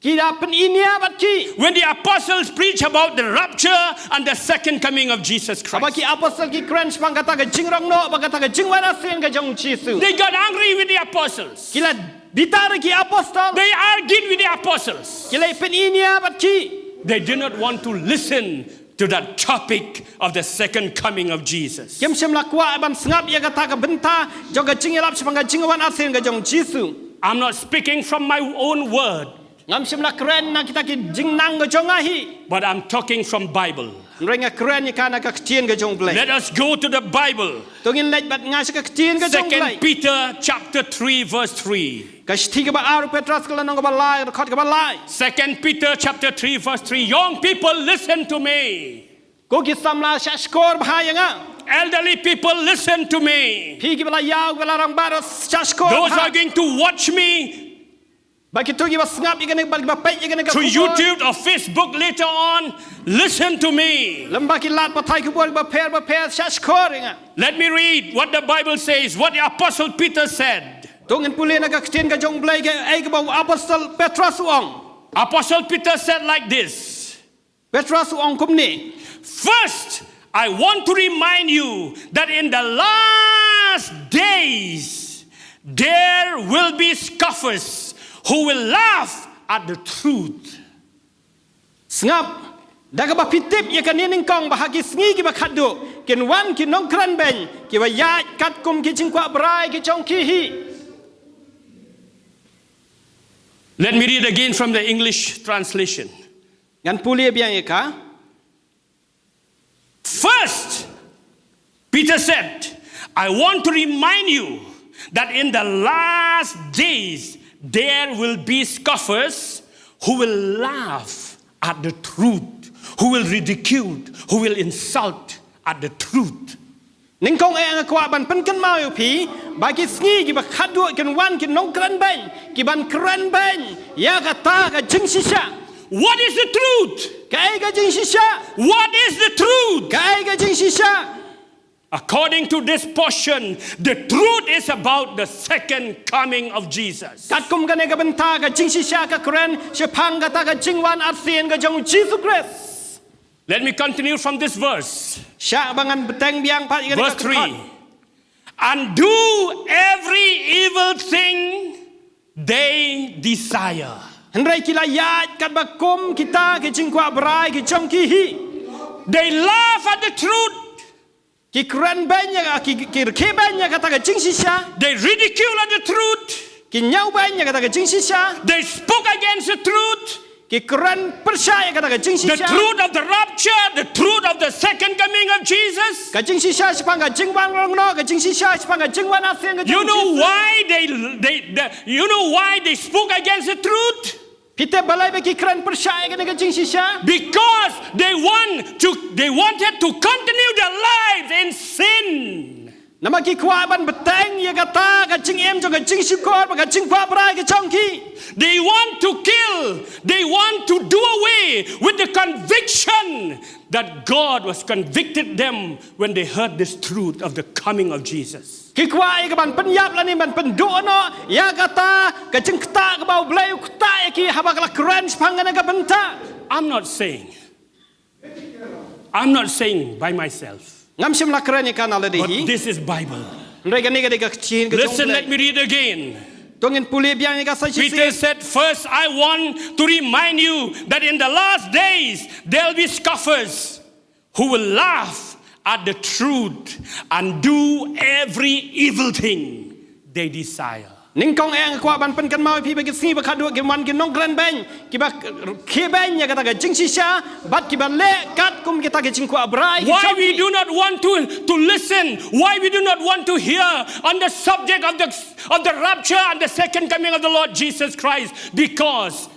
Ki da pyni nia bad ki. When the apostles preach about the rapture and the second coming of Jesus Christ, haba ki apostol ki kren shaphang kata ka jingrong noh bad kata ka jingwan arsien ka jong u Jisu, they got angry with the apostles. Ki la bitar ki apostol. They argued with the apostles. Ki la pyni nia bad ki. They did not want to listen to that topic of the second coming of Jesus. Kim shym la kwah ban sngap ïa kata ka bynta jong ka jingïalap shaphang ka jingwan arsien ka jong u Jisu. I'm not speaking from my own word. Ngam shym la kren na kita ki jingnang ka jong nga hi. But I'm talking from Bible. Hynrei nga kren ïa ka na ka ktien ka jong u Blei. Let us go to the Bible. To ngin leit bad nga sha ka ktien ka jong u Blei. Second Peter chapter three verse three. Ka shithi kaba ar u Petros ka lynnong kaba lai, dkhot kaba lai. Second Peter chapter three verse three. Young people, listen to me. Ko ki samla, shahshkor bha ïa nga. Elderly people, listen to me. Phi kiba la ïaw, kiba la rangbah, shahshkor bha. Those who are going to watch me, Ba kito kiba sngap ïa kane, ba kiba peit ïa kane ka khubor through YouTube or Facebook later on, listen to me. Lem ba ki lad pathai khubor bapher bapher, shah shkor ïa nga. Let me read what the Bible says, what the Apostle Peter said. To ngin pule na ka ktien ka jong U Blei, kaei kaba u Apostol Petros u ong. Apostle Peter said like this. Petros u ong kumne. First, I want to remind you that in the last days there will be scoffers who will laugh at the truth. Sngap, da kaba phi tip ïa kane nyngkong, ba ha ki sngi kiba khatduh kin wan ki nongkrenbeiñ kiba ïaid katkum ki jingkwah brai ki jong ki hi. Let me read again from the English translation. Ngan pule biang ïa ka. First, Peter said, I want to remind you that in the last days there will be scoffers who will laugh at the truth, who will ridicule, who will insult at the truth. Nyngkong eh nga kwah ban pynkynmaw ïa phi, ba ki sngi kiba khatduh kin wan ki nongkrenbeiñ kiban krenbeiñ ïa kata ka jingshisha. What is the truth? Kaei ka jingshisha? What is the truth? Kaei ka jingshisha? According to this portion, the truth is about the second coming of Jesus. Katkum kane ka bynta, ka jingshisha ka kren shaphang kata ka jingwan arsien ka jong Jisu Khrist. Let me continue from this verse. Shah ba ngan bteng biang pat ïa kane ka dkhot. Verse three. And do every evil thing they desire. Hynrei ki la ïaid katba kum kita ki jingkwah brai ki jong ki hi. They laugh at the truth. Ki krenbeiñ ïa, ki, ki rkhiebeiñ ïa kata ka jingshisha. They ridicule at the truth. Ki ñiewbeiñ ïa kata ka jingshisha. They spoke against the truth. Ki kren pyrshah ïa kata ka jingshisha. The truth of the rapture, the truth of the second coming of Jesus. Ka jingshisha shaphang ka jingwan rong noh, ka jingshisha shaphang ka jingwan arsien ka jong Jisu. You know why they, they, they, you know why they spoke against the truth? Phi tip balei ba ki kren pyrshah ïa kane ka jingshisha? Because they want to, they wanted to continue their lives in sin. Namar ki kwah ban bteng ïa kata ka jingim jong ka jingshukor bad ka jingkwah brai ka jong ki. They want to kill, they want to do away with the conviction that God was convicted them when they heard this truth of the coming of Jesus. Ki kwah ïa ka ban pynïap lane ban pynduh noh ïa kata ka jingktah kaba U Blei u ktah ïa ki haba ka la kren shaphang kane ka bynta. I'm not saying, I'm not saying by myself. Ngam shym la kren ïa ka na lade hi. But this is Bible. Hynrei kane ka dei ka ktien ka jong U Blei. Listen, let me read again. To ngin pule biang ïa ka sa shisien. Peter said, first, I want to remind you that in the last days there'll be scoffers who will laugh at the truth and do every evil thing they desire. Nyngkong eh nga kwah ban pynkynmaw ïa phi ba ki sngi ba khatduh kin wan ki nongkrenbeiñ kiba rkhiebeiñ ïa kata ka jingshisha bad kiba leh katkum kita ki jingkwah brai ki jong ki. Why we do not want to, to listen? Why we do not want to hear on the subject of the, of the rapture and the second coming of the Lord Jesus Christ? Because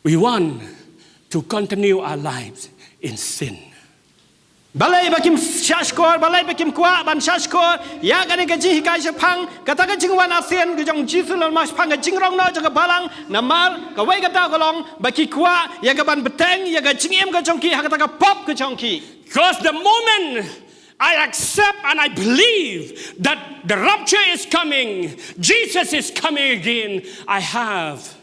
we want to continue our lives in sin. Balei ba kim shah shkor, balei ba kim kwah ban shah shkor ïa kane ka jinghikai shaphang kata ka jingwan arsien ka jong Jisu lane shaphang ka jingrong noh jong ka balang? Namar kawei ka daw ka long ba ki kwah ïa ka ban bteng ïa ka jingim ka jong ki ha kata ka pop ka jong ki. Because the moment I accept and I believe that the rapture is coming, Jesus is coming again, I have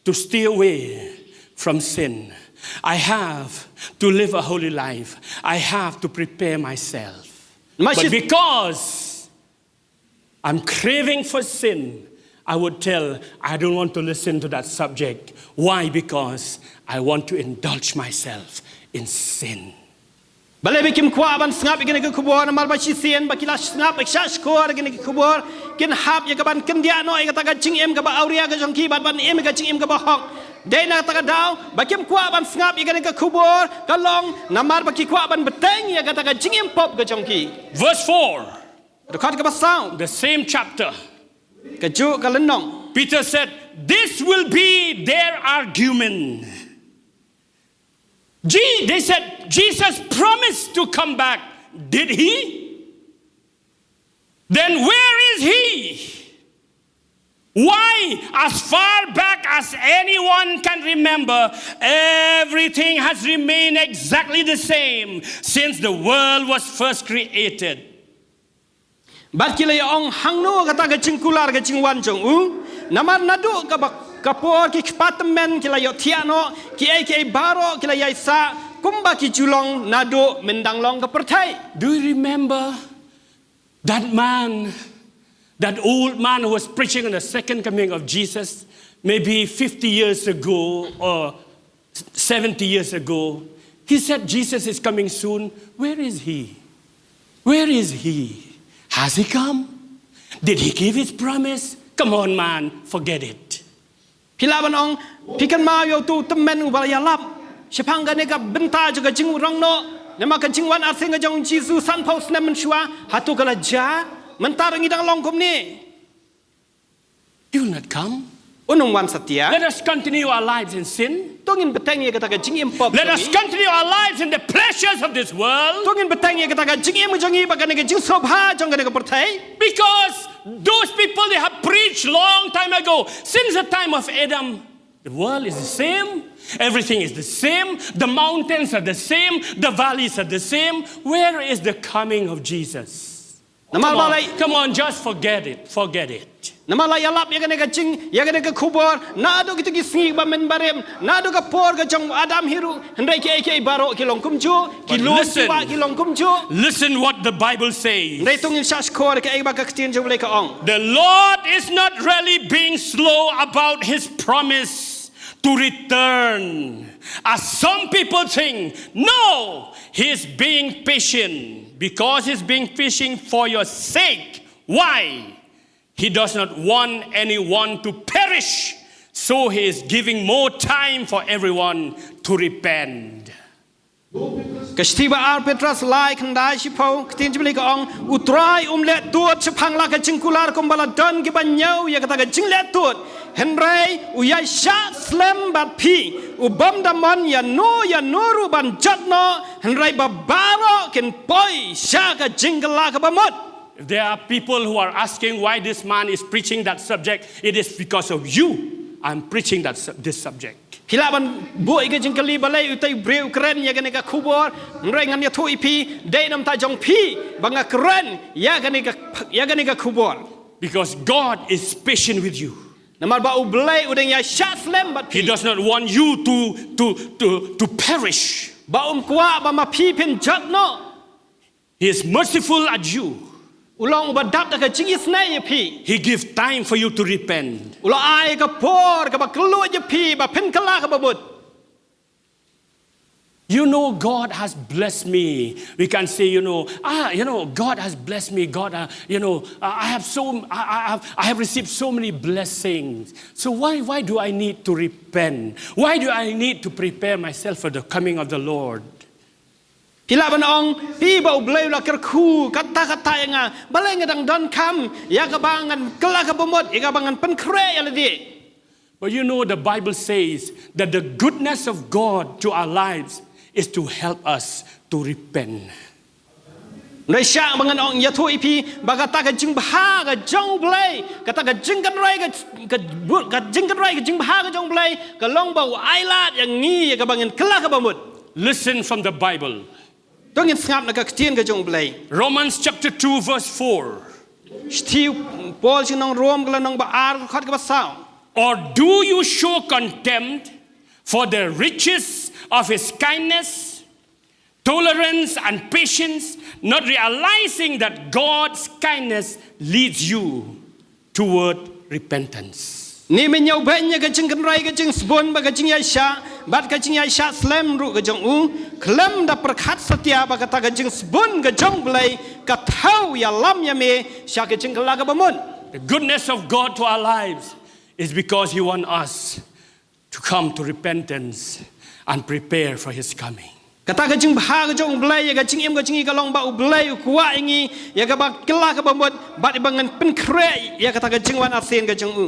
to stay away from sin. I have to live a holy life. I have to prepare myself. But because I'm craving for sin, I would tell, I don't want to listen to that subject. Why? Because I want to indulge myself in sin. Balei ba kim kwah ban sngap ïa kane ka khubor, namar ba shisien ba ki la sngap, ba shah shkor ïa kane ka khubor, kin hap ïa ka ban kyndiah noh ïa kata ka jingim kaba awria ka jong ki bad ban im ïa ka jingim kaba hok. Dei na kata ka daw ba kim kwah ban sngap ïa kane ka khubor ka long namar ba ki kwah ban bteng ïa kata ka jingim pop ka jong ki. Verse four. Dkhot kaba saw. The same chapter. Kajuh ka lynnong. Peter said, this will be their argument. Je- they said, Jesus promised to come back. Did he? Then where is he? Why? As far back as anyone can remember, everything has remained exactly the same since the world was first created. Bad ki la ïa ong, hangno kata ka jingkular ka jingwan jong u? Namar naduh kaba ka por ki kpa tymmen ki la ïohthiah noh, kiei kiei baroh ki la ïaisah kumba ki ju long naduh myndang long ka pyrthei. Do you remember that man, that old man who was preaching on the second coming of Jesus, maybe fifty years ago or seventy years ago? He said, "Jesus is coming soon." Where is he? Where is he? Has he come? Did he give his promise? Come on, man, forget it. Phi lah ban ong, phi kynmaw ïa utu u tymmen uba la ïalap shaphang kane ka bynta jong ka jingrong noh, namar ka jingwan arsien ka jong u Jisu sanphew snem mynshuwa, hato ka la jia? Mynta ruh ngi dang long kumne. He will not come. Un ym wan satia. Let us continue our lives in sin. To ngin bteng ïa kata ka jingim pop. Let us continue our lives in the pleasures of this world. To ngin bteng ïa kata ka jingim jong ngi bad kane ka jingsngewbha jong kane ka pyrthei. Because those people, they have preached long time ago. Since the time of Adam, the world is the same. Everything is the same. The mountains are the same. The valleys are the same. Where is the coming of Jesus? Namar ba la, come on, just forget it. Forget it. Namar la ïalap ïa kane ka jing, ïa kane ka khubor naduh kito ki sngi ba mynbarim, naduh ka por ka jong u Adam hi ruh, hynrei kiei kiei baroh ki long kumjuh, ki lum ki wah ki long kumjuh. Listen what the Bible says. Hynrei to ngin shah shkor kaei ba ka ktien jong U Blei ka ong. The Lord is not really being slow about his promise to return, as some people think. No, he is being patient, because he is being patient for your sake. Why? He does not want anyone to perish, so he is giving more time for everyone to repent. Ka shithi ba ar Petros lai khyndai shiphew, ka ktien jong U Blei ka ong, U Trai um leh tuid shaphang la ka jingkular kumba la don kiba ñiew ïa kata ka jingleh tuid. Hynrei u ïaishah slem bad phi, u bym da mon ïano ïano ruh ban jot noh, hynrei ba baroh kin poi sha ka jingkylla kaba mut. If there are people who are asking why this man is preaching that subject, it is because of you I'm preaching that su-, this subject. Phi lah ban buh ïa ka jingkylli balei utai u briew u kren ïa kane ka khubor, hynrei ngan ïathuh ïa phi, dei namar jong phi ba nga kren ïa kane ka, ïa kane ka khubor. Because God is patient with you. Namar ba U Blei u dang ïaishah slem bad phi. He does not want you to, to, to, to perish. Ba um kwah ba ma phi phin jot noh. He is merciful at you. U long uba dap da ka jingisynei ïa phi. He give time for you to repent. U la ai ka por kaba kylluid ïa phi ba phin kylla kaba mut. You know, God has blessed me. We can say, you know, ah, you know, God has blessed me. God, uh, you know, uh, I have so, I, I have, I have received so many blessings. So why, why do I need to repent? Why do I need to prepare myself for the coming of the Lord? Phi lah ban ong, phi, ba U Blei u la kyrkhu katta katta ïa nga, balei nga dang donkam ïa kaba ngan kylla kaba mut, ïa kaba ngan pynkhreh ïa lade. But you know, the Bible says that the goodness of God to our lives is to help us to repent. Nda sha ba ngan ong ïathuh ïa phi ba kata ka jingbha ka jong U Blei, kata ka jingkynrei ka, ka, ka jingkynrei ka jingbha ka jong U Blei ka long ba u ailad ïa ngi ïa kaba ngin kylla kaba mut. Listen from the Bible. To ngin sngap na ka ktien ka jong U Blei. Romans chapter two verse four. Shithi u Paul sha ki nong Rom ka lynnong ba ar, dkhot kaba saw. Or do you show contempt for the riches of his kindness, tolerance and patience, not realizing that God's kindness leads you toward repentance? Ne me ñiewbeiñ ïa ka jingkynrei ka jingsbun bad ka jingïaishah bad ka jingïaishah slem ruh ka jong u, khlem da pyrkhat satia ba kata ka jingsbun ka jong U Blei ka thaw ïalam ïa me sha ka jingkylla kaba mut. The goodness of God to our lives is because he want us to come to repentance and prepare for his coming. Kata ka jingbha ka jong U Blei ïa ka jingim ka jong ngi ka long ba U Blei u kwah ïa ngi ïa kaba kylla kaba mut bad ba ngan pynkhreh ïa kata ka jingwan arsien ka jong u.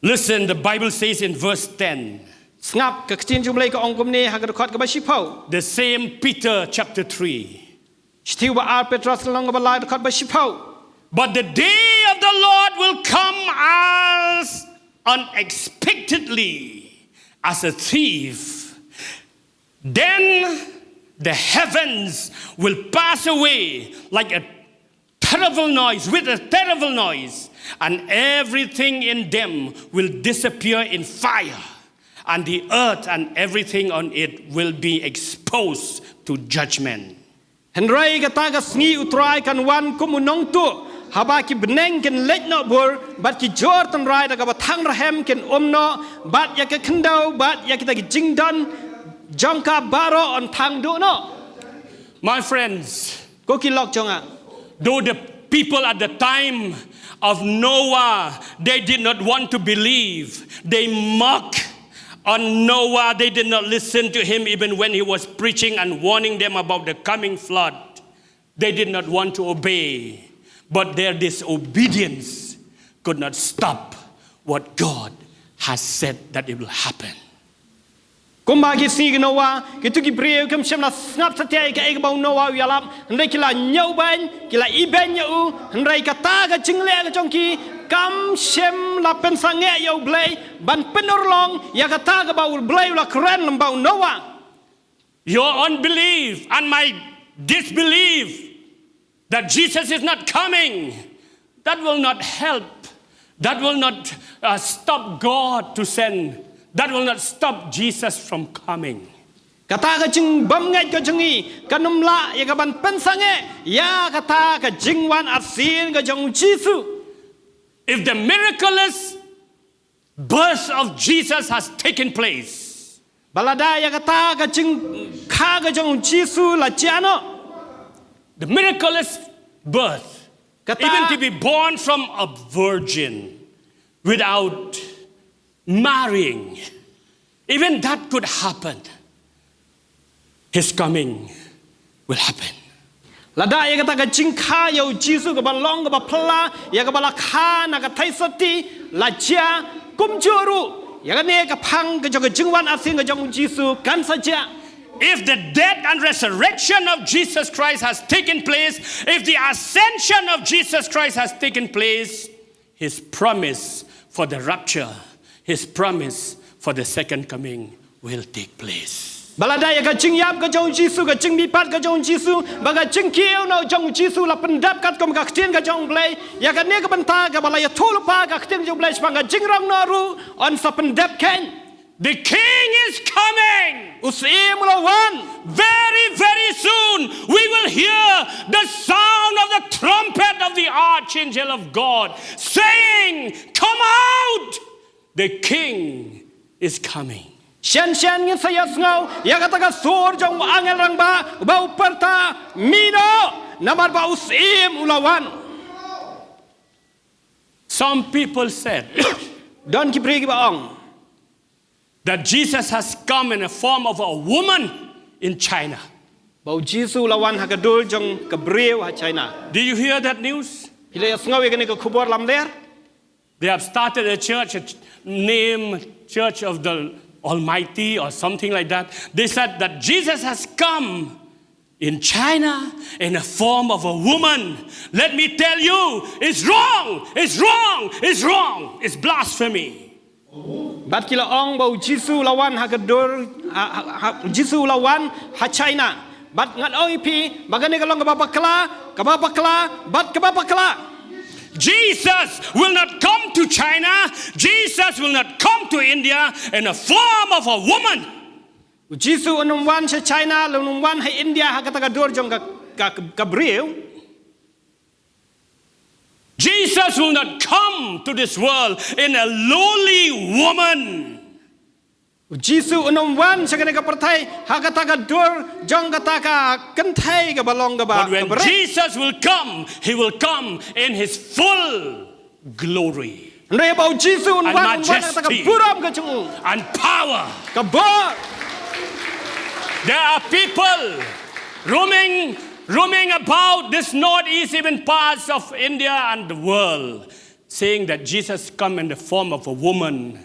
Listen, the Bible says in verse ten. Sngap, ka ktien jong U Blei ka ong kumne ha ka dkhot kaba shiphew. The same Peter chapter three. Shithi ba ar Petros lynnong kaba lai dkhot ba shiphew. But the day of the Lord will come as unexpectedly as a thief. Then the heavens will pass away like a terrible noise, with a terrible noise, and everything in them will disappear in fire, and the earth and everything on it will be exposed to judgment. Hynrei kata ka sngi U Trai kan wan kum u nongtuh, haba ki bneng kin leit noh bur, bad ki jor tynrai da kaba thang rhem kin um noh, bad ïa ka khyndew, bad ïa kita ki jingdon jong ka baroh yn thang duh noh. My friends, ko ki lok jong nga, though the people at the time of Noah, they did not want to believe, they mock on Noah, they did not listen to him even when he was preaching and warning them about the coming flood. They did not want to obey, but their disobedience could not stop what God has said that it will happen. Kumba ki sngi ki Noah, kitu ki briew kim shym la sngap satia ïa kaei kaba u Noah u ïalap, hynrei ki la ñiewbeiñ, ki la ibeiñ ïa u, hynrei kata ka jingleh ka jong ki kam shym la pynsangeh ïa U Blei ban pynurlong ïa kata kaba U Blei u la kren lyngba u Noah. Your unbelief and my disbelief that Jesus is not coming, that will not help. That will not, uh, stop God to send. That will not stop Jesus from coming. Kata ka jingbymngeit ka jong ngi kan ym lah ïa ka ban pynsangeh ïa kata ka jingwan arsien ka jong U Jisu. If the miraculous birth of Jesus has taken place, ba lada ïa kata ka jingkha ka jong U Jisu la jia noh, the miraculous birth, kata, even to be born from a virgin without marrying, even that could happen. His coming will happen. Lada ïa kata ka jingkha ïa U Jisu kaba long kaba phylla, ïa kaba la kha na ka theisotti, la jia, kumjuh ruh ïa kane ka phang ka jong ka jingwan arsien ka jong U Jisu kan sa jia. If the death and resurrection of Jesus Christ has taken place, if the ascension of Jesus Christ has taken place, His promise for the rapture, His promise for the second coming will take place. Ba lada ïa ka jingïap ka jong U Jisu, ka jingmihpat ka jong U Jisu, bad ka jingkiew noh jong U Jisu la pyndep katkum ka ktien ka jong U Blei, ïa kane ka bynta kaba la ïathuhlypa ka ktien jong U Blei shaphang ka jingrong noh ruh yn sa pyndep keiñ. The king is coming. U syiem u la wan. Very, very soon, we will hear the sound of the trumpet of the archangel of God saying, "Come out! The king is coming." Shen shen ngin sa ïohsngew ïa kata ka sur jong u angel rangbah ba u pyrta, "Mih noh, namar ba u syiem u la wan." Some people said, don ki briew kiba ong, that Jesus has come in a form of a woman in China. Ba U Jisu u la wan ha ka dur jong ka briew ha China. Did you hear that news? Phi la ïohsngew ïa kane ka khubor lamler? They have started a church, a ch-, name Church of the Almighty or something like that. They said that Jesus has come in China in a form of a woman. Let me tell you, it's wrong, it's wrong, it's wrong, it's blasphemy. Bad ki la ong ba U Jisu u la wan ha ka dur, ha, ha, ha, U Jisu u la wan ha China. Bad ngan ong ïa phi ba kane ka long kaba bakla, kaba bakla, bad kaba bakla. Jesus will not come to China. Jesus will not come to India in a form of a woman. U Jisu un ym wan sha China, lane un ym wan ha India ha kata ka dur jong ka, ka, ka briew. Jesus will not come to this world in a lowly woman. U Jisu un ym wan sha kane ka pyrthei ha kata ka dur jong kata ka kynthei kaba long kaba, but when kaba rek. Jesus will come, he will come in his full glory. Hynrei ba U Jisu un wan, un wan ha kata ka burom ka jong u. And power. Ka bor. There are people roaming, roaming about this northeast, even parts of India and the world, saying that Jesus come in the form of a woman.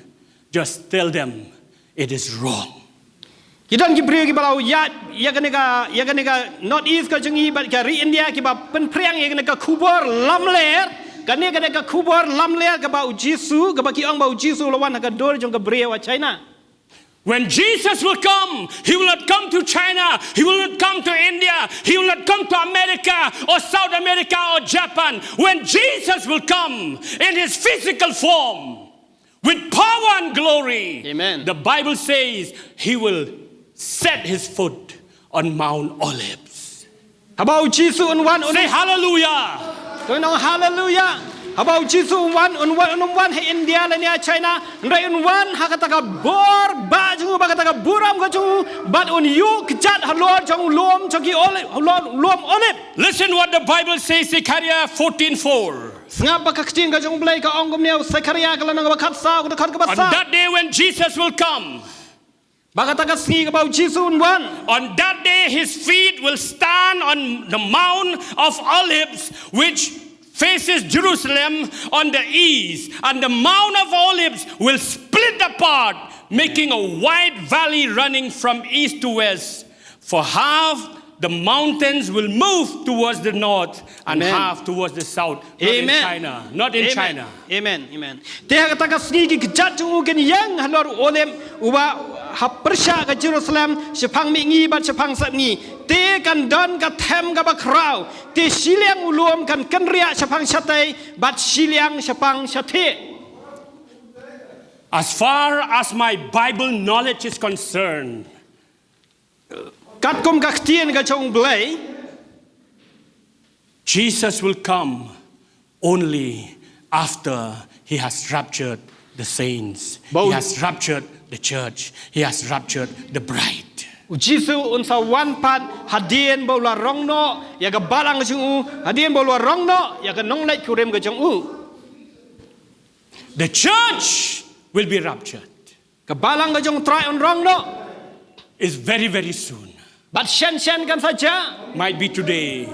Just tell them it is wrong. Ki don ki briew kiba la ïaid ïa kane ka, ïa kane ka North East ka jong ngi bad ka ri India kiba pynphriang ïa kane ka khubor lamler, Kane ka dei ka khubor lamler kaba u Jisu, kaba ki ong ba u Jisu u la wan ha ka dur jong ka bri ha China. When Jesus will come, he will not come to China, he will not come to India, he will not come to America or South America or Japan. When Jesus will come in his physical form, with power and glory, Amen. The Bible says he will set his foot on Mount Olives. Haba u Jisu un wan un Say hallelujah. To ngin ong hallelujah. Haba u Jisu un wan un wan un wan ha India lane ha China. Hynrei un wan ha kata ka bor ba jong u, ba kata ka burom ka jong u, bad un ïuh kjat halor jong u lum jong ki Olive, halor lum Olive. Listen what the Bible says, Zechariah fourteen four. Sngap ba ka ktien ka jong u Blei ka ong kumne, Zechariah ka lynnong kaba khatsaw, ka dkhot kaba saw. On that day when Jesus will come, Ba kata ka sngi kaba u Jisu un wan. On that day his feet will stand on the Mount of Olives, which faces Jerusalem on the east, and the Mount of Olives will split apart, making a wide valley running from east to west. For half the mountains will move towards the north and Amen. Half towards the south. Not in Amen. China. Not in Amen. China. Amen. Amen. Te ha kata ka sngi ki kjat jong u kin ïeng halor u Olive uba ha pyrshah ka Jerusalem, shaphang mihngi bad shaphang sepngi. Te kan don ka them kaba khraw. Te shiliang u lum kan kynriah shaphang shatei bad shiliang shaphang shathie. As far as my Bible knowledge is concerned, Katkum ka ktien ka jong u Blei, Jesus will come only after he has raptured the saints. Ba u- He has raptured the church. He has raptured the bride. U Jisu un sa wan pat hadien ba u la rong noh ïa ka balang ka jong u, hadien ba u la rong noh ïa ka nongleit kurim ka jong u. The church will be raptured. Ka balang ka jong u Trai un rong noh. Is very, very soon. Bad shen shen kan sa jia. Might be today.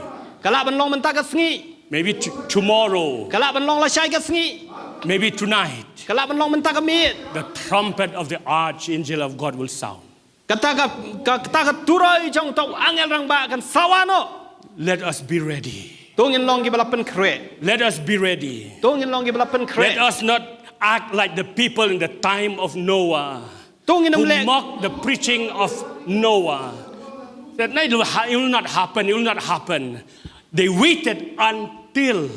Ka lah ban long mynta ka sngi. Maybe t- tomorrow. Ka lah ban long lashai ka sngi. Maybe tonight. Ka lah ban long mynta ka miet. The trumpet of the archangel of God will sound. Kata ka, ka, kata ka turoi jong uta u angel rangbah kan sawa noh. Let us be ready. To ngin long kiba la pynkhreh. Let us be ready. To ngin long kiba la pynkhreh. Let us not act like the people in the time of Noah, To ngin ym leh. Who mocked the preaching of Noah. Said, "No, it will ha- it will not happen, it will not happen." They waited until.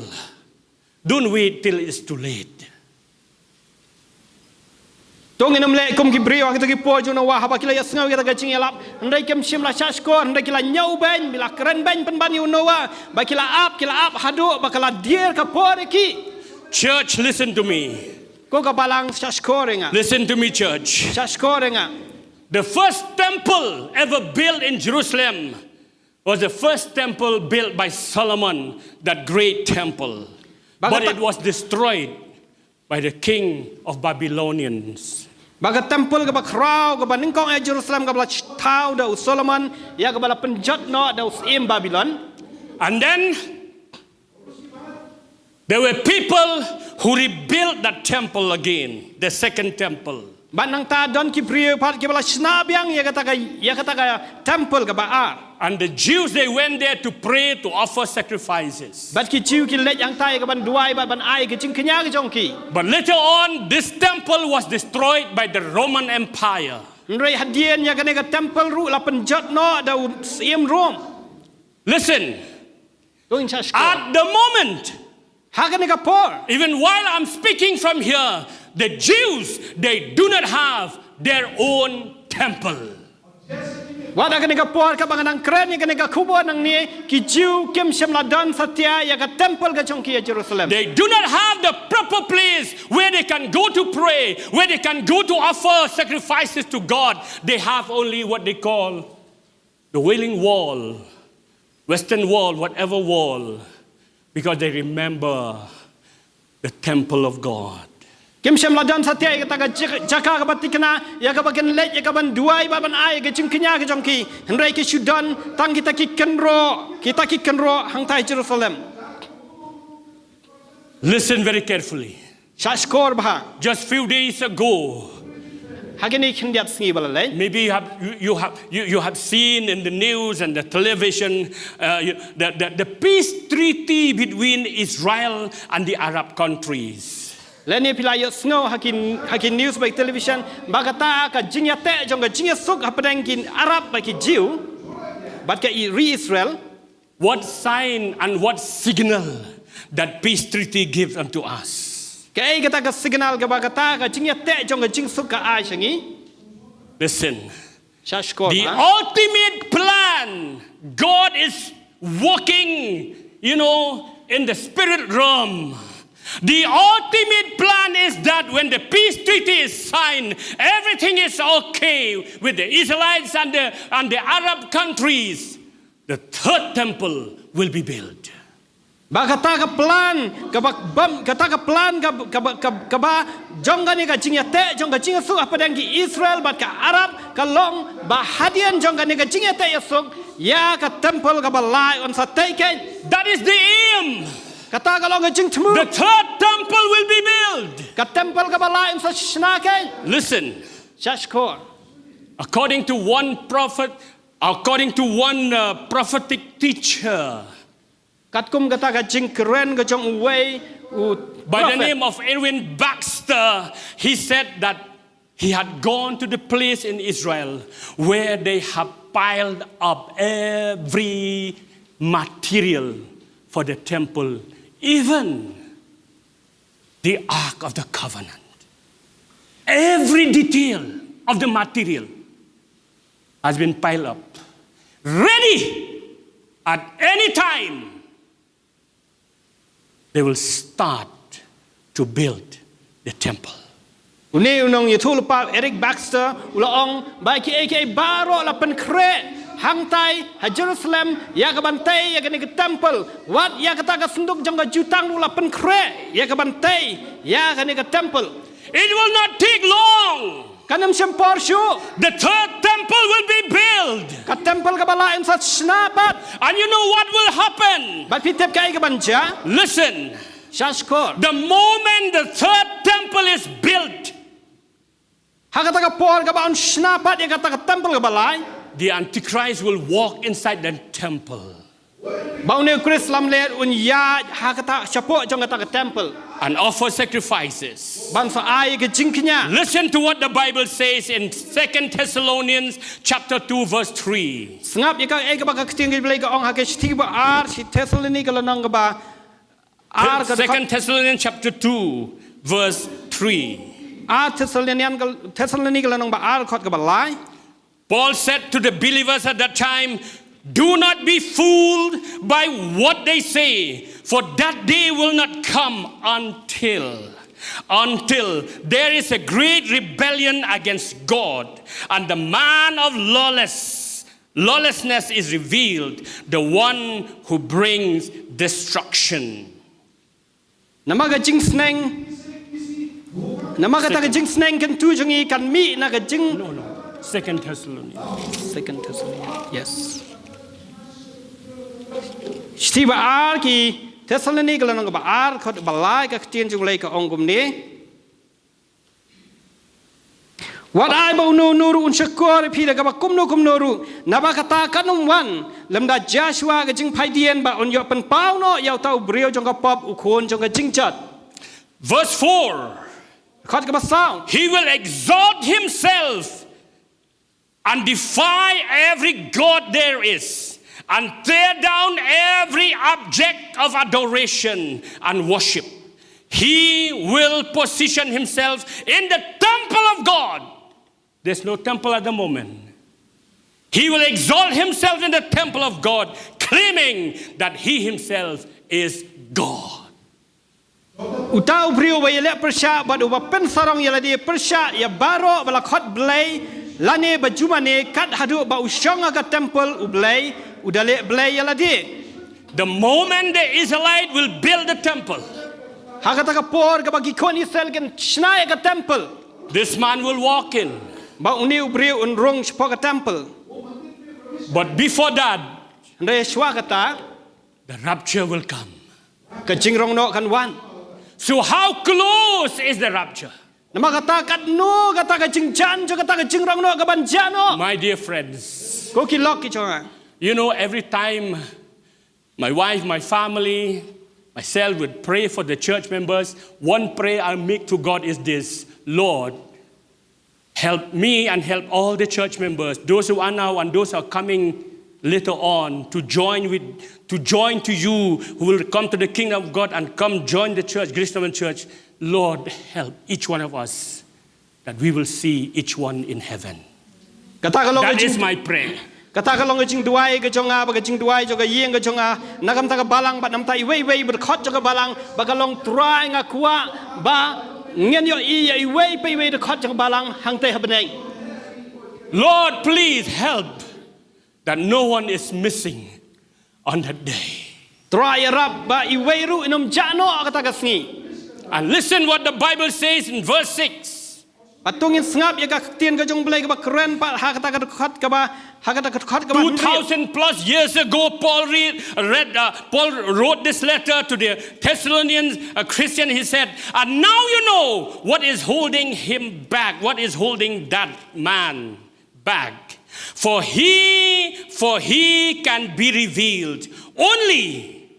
Don't wait till it's too late. To ngin ym leh kum ki briew ha kita ki por jong u Noah, haba ki la ïohsngew ïa kata ka jingïalap, hynrei kim shym la shahshkor, hynrei ki la ñiewbeiñ, ki la krenbeiñ pynban ïa u Noah, ba ki la ap, ki la ap haduh ba ka la dier ka por ïa ki. Church, listen to me. Ko ka balang, shahshkor ïa nga. Listen to me, church. Shahshkor ïa nga. The first temple ever built in Jerusalem was the first temple built by Solomon, that great temple. Ba ka But ta- it was destroyed by the king of Babylonians. Ba ka temple kaba khraw, kaba nyngkong ha Jerusalem, kaba la thaw da u Solomon, ïa kaba la pynjot noh da u syiem Babilon. And then there were people who rebuilt that temple again, the second temple. Bad nangta don ki briew pat kiba la shna biang ïa kata ka, ïa kata ka temple kaba ar. And the Jews, they went there to pray, to offer sacrifices. Bad ki Jiw ki leit hangta ïa kaban duwai bad ban ai ka jingkñia ka jong ki. But later on, this temple was destroyed by the Roman Empire. Hynrei hadien ïa kane ka temple ruh la pynjot noh da u syiem Rom. Listen. To ngin shahshkor. At the moment, Ha kane ka por. Even while I'm speaking from here, the Jews, they do not have their own temple. Wat ha kane ka por kaba nga nang kren ïa kane ka khubor nangne, ki Jiw kim shym la don satia ïa ka temple ka jong ki ha Jerusalem. They do not have the proper place where they can go to pray, where they can go to offer sacrifices to God. They have only what they call the Wailing Wall, Western Wall, whatever wall, because they remember the temple of God. Kim shym la don satia ïa kata ka jaka kaba thikna ïa kaba kin leit ïa kaban duwai bad ban ai ka jingkñia ka jong ki. Hynrei ki shu don tang kita ki kynroh, kita ki kynroh hangta ha Jerusalem. Listen very carefully. Shahshkor bha. Just few days ago, Ha kine khyndiat sngi ba la leit. Maybe you have, you, you have, you, you have seen in the news and the television, uh, you, the, the, the peace treaty between Israel and the Arab countries. Lane phi la ïohsngew ha ki, ha ki news bad television, ba kata ka jingïateh jong ka jingïasuk hapdeng ki Arab bad ki Jiw, bad ka i-, ri Israel. What sign and what signal that peace treaty gives unto us? Kaei kata ka signal kaba kata ka jingïateh jong ka jingsuk ka ai sha ngi? Listen. Sha shkor, the ha? Ultimate plan, God is working, you know, in the spirit realm. The ultimate plan is that when the peace treaty is signed, everything is okay with the Israelites and the, and the Arab countries. The third temple will be built. Ba kata ka plan, kaba, bam, kata ka plan, kaba, kaba, kaba, kaba, jong kane ka jingïateh, jong ka jingïasuk hapdeng ki Israel bad ka Arab, ka long ba hadien jong kane ka jingïateh ïasuk, ïa ka temple kaba lai un sa tei keiñ. That is the aim. Kata ka long ka jingthmu. The third temple will be built. Ka temple kaba lai un sa shna keiñ. Listen. Sha shkor. According to one prophet, according to one, uh, prophetic teacher, katkum kata ka jingkren ka jong uwei u prophet. By the name of Irwin Baxter, he said that he had gone to the place in Israel where they have piled up every material for the temple, even the Ark of the Covenant. Every detail of the material has been piled up, ready at any time they will start to build the temple. Une u nongïathuhlypa Eric Baxter u la ong ba kiei kiei baroh la pynkhreh hangtai ha Jerusalem ïa ka ban tei ïa kane ka temple. Wat ïa kata ka synduk jong ka jutang ruh la pynkhreh ïa ka ban tei ïa kane ka temple. It will not take long. Kan ym shym por shuh. The third temple will be built. Ka temple kaba lai un sa shna pat. And you know what will happen? Bad phi tip kaei ka ban jia? Listen. Sha shkor. The moment the third temple is built, ha kata ka por kaba un shna pat ïa kata ka temple kaba lai, the Antichrist will walk inside the temple. Ba une u Khrist lamler un ïaid ha kata, shapoh jong kata ka temple. And offer sacrifices. Ban sa ai ka jingkñia. Listen to what the Bible says in Second Thessalonians chapter two, verse three. Sngap ïa kaei kaba ka ktien ka Blei ka ong ha ka shithi ba ar, shi Thessaloni ka lynnong kaba ar, ka Second Thessalonians chapter two, verse three. Ar Thessalonian ka, Thessaloni ka lynnong ba ar, dkhot kaba lai. Paul said to the believers at that time, "Do not be fooled by what they say, for that day will not come until, until there is a great rebellion against God, and the man of lawless, lawlessness is revealed, the one who brings destruction." Namar ka jingsneng, namar kata ka jingsneng kyntu jong ngi kan mih na ka jing. No, no. Second Thessalonians. Second Thessalonians. Yes. Shithi ba ar ki Thessaloni ka lynnong ba ar, dkhot ba lai, ka ktien jong U Blei ka ong kumne. Wat ai ba uno uno ruh un shukor ïa phi da kaba kumno kumno ruh, naba kata kan ym wan lymda jia shuwa ka jingphaidien ba un ïoh pynpaw noh ïa uta u briew jong ka pop, u khun jong ka jingjot. Verse four. Dkhot kaba saw. He will exalt himself and defy every god there is, and tear down every object of adoration and worship. He will position himself in the temple of God. There's no temple at the moment. He will exalt himself in the temple of God, claiming that he himself is God. Uta u briew uba ïaleh pyrshah bad uba pynsarong ïa lade pyrshah ïa baroh ba la khot blei lane ba ju mane, kat haduh ba u shong ha ka temple u blei, u da leh blei ïa lade. The moment the Israelite will build the temple, ha kata ka por kaba ki khun Israel kin shna ïa ka temple, this man will walk in. Ba une u briew un rung shapoh ka temple. But before that, hynrei shuwa kata, the rapture will come. Ka jingrong noh kan wan. So how close is the rapture? Namar kata katno kata ka jingjan jong kata ka jingrong noh ka ban jan noh. My dear friends, ko ki lok ki jong nga. You know, every time my wife, my family, myself would pray for the church members, one prayer I make to God is this: Lord, help me and help all the church members, those who are now and those who are coming later on to join with, to join to you, who will come to the kingdom of God and come join the church, Grace Covenant Church. Lord, help each one of us that we will see each one in heaven. Kata ka long ka jing- That is my prayer. Kata ka long ka jingduwai ka jong nga, bad ka jingduwai jong ka ïing ka jong nga, na ka bynta ka balang, bad na ka bynta iwei iwei i dkhot jong ka balang, ba ka long Trai nga kwah ba ngin ïohi ïa iwei pa iwei i dkhot jong ka balang hangtei ha bneng. Lord, please help that no one is missing on that day. Trai ïarap ba iwei ruh in ym jah noh ha kata ka sngi. And listen what the Bible says in verse six. Bad to ngin sngap ïa ka ktien ka jong U Blei kaba kren pat ha kata ka dkhot kaba, ha kata ka dkhot kaba hynriew. Two thousand plus years ago, Paul read, read, uh, Paul wrote this letter to the Thessalonian, uh, Christian. He said, "And now you know what is holding him back, what is holding that man back. For he, for he can be revealed only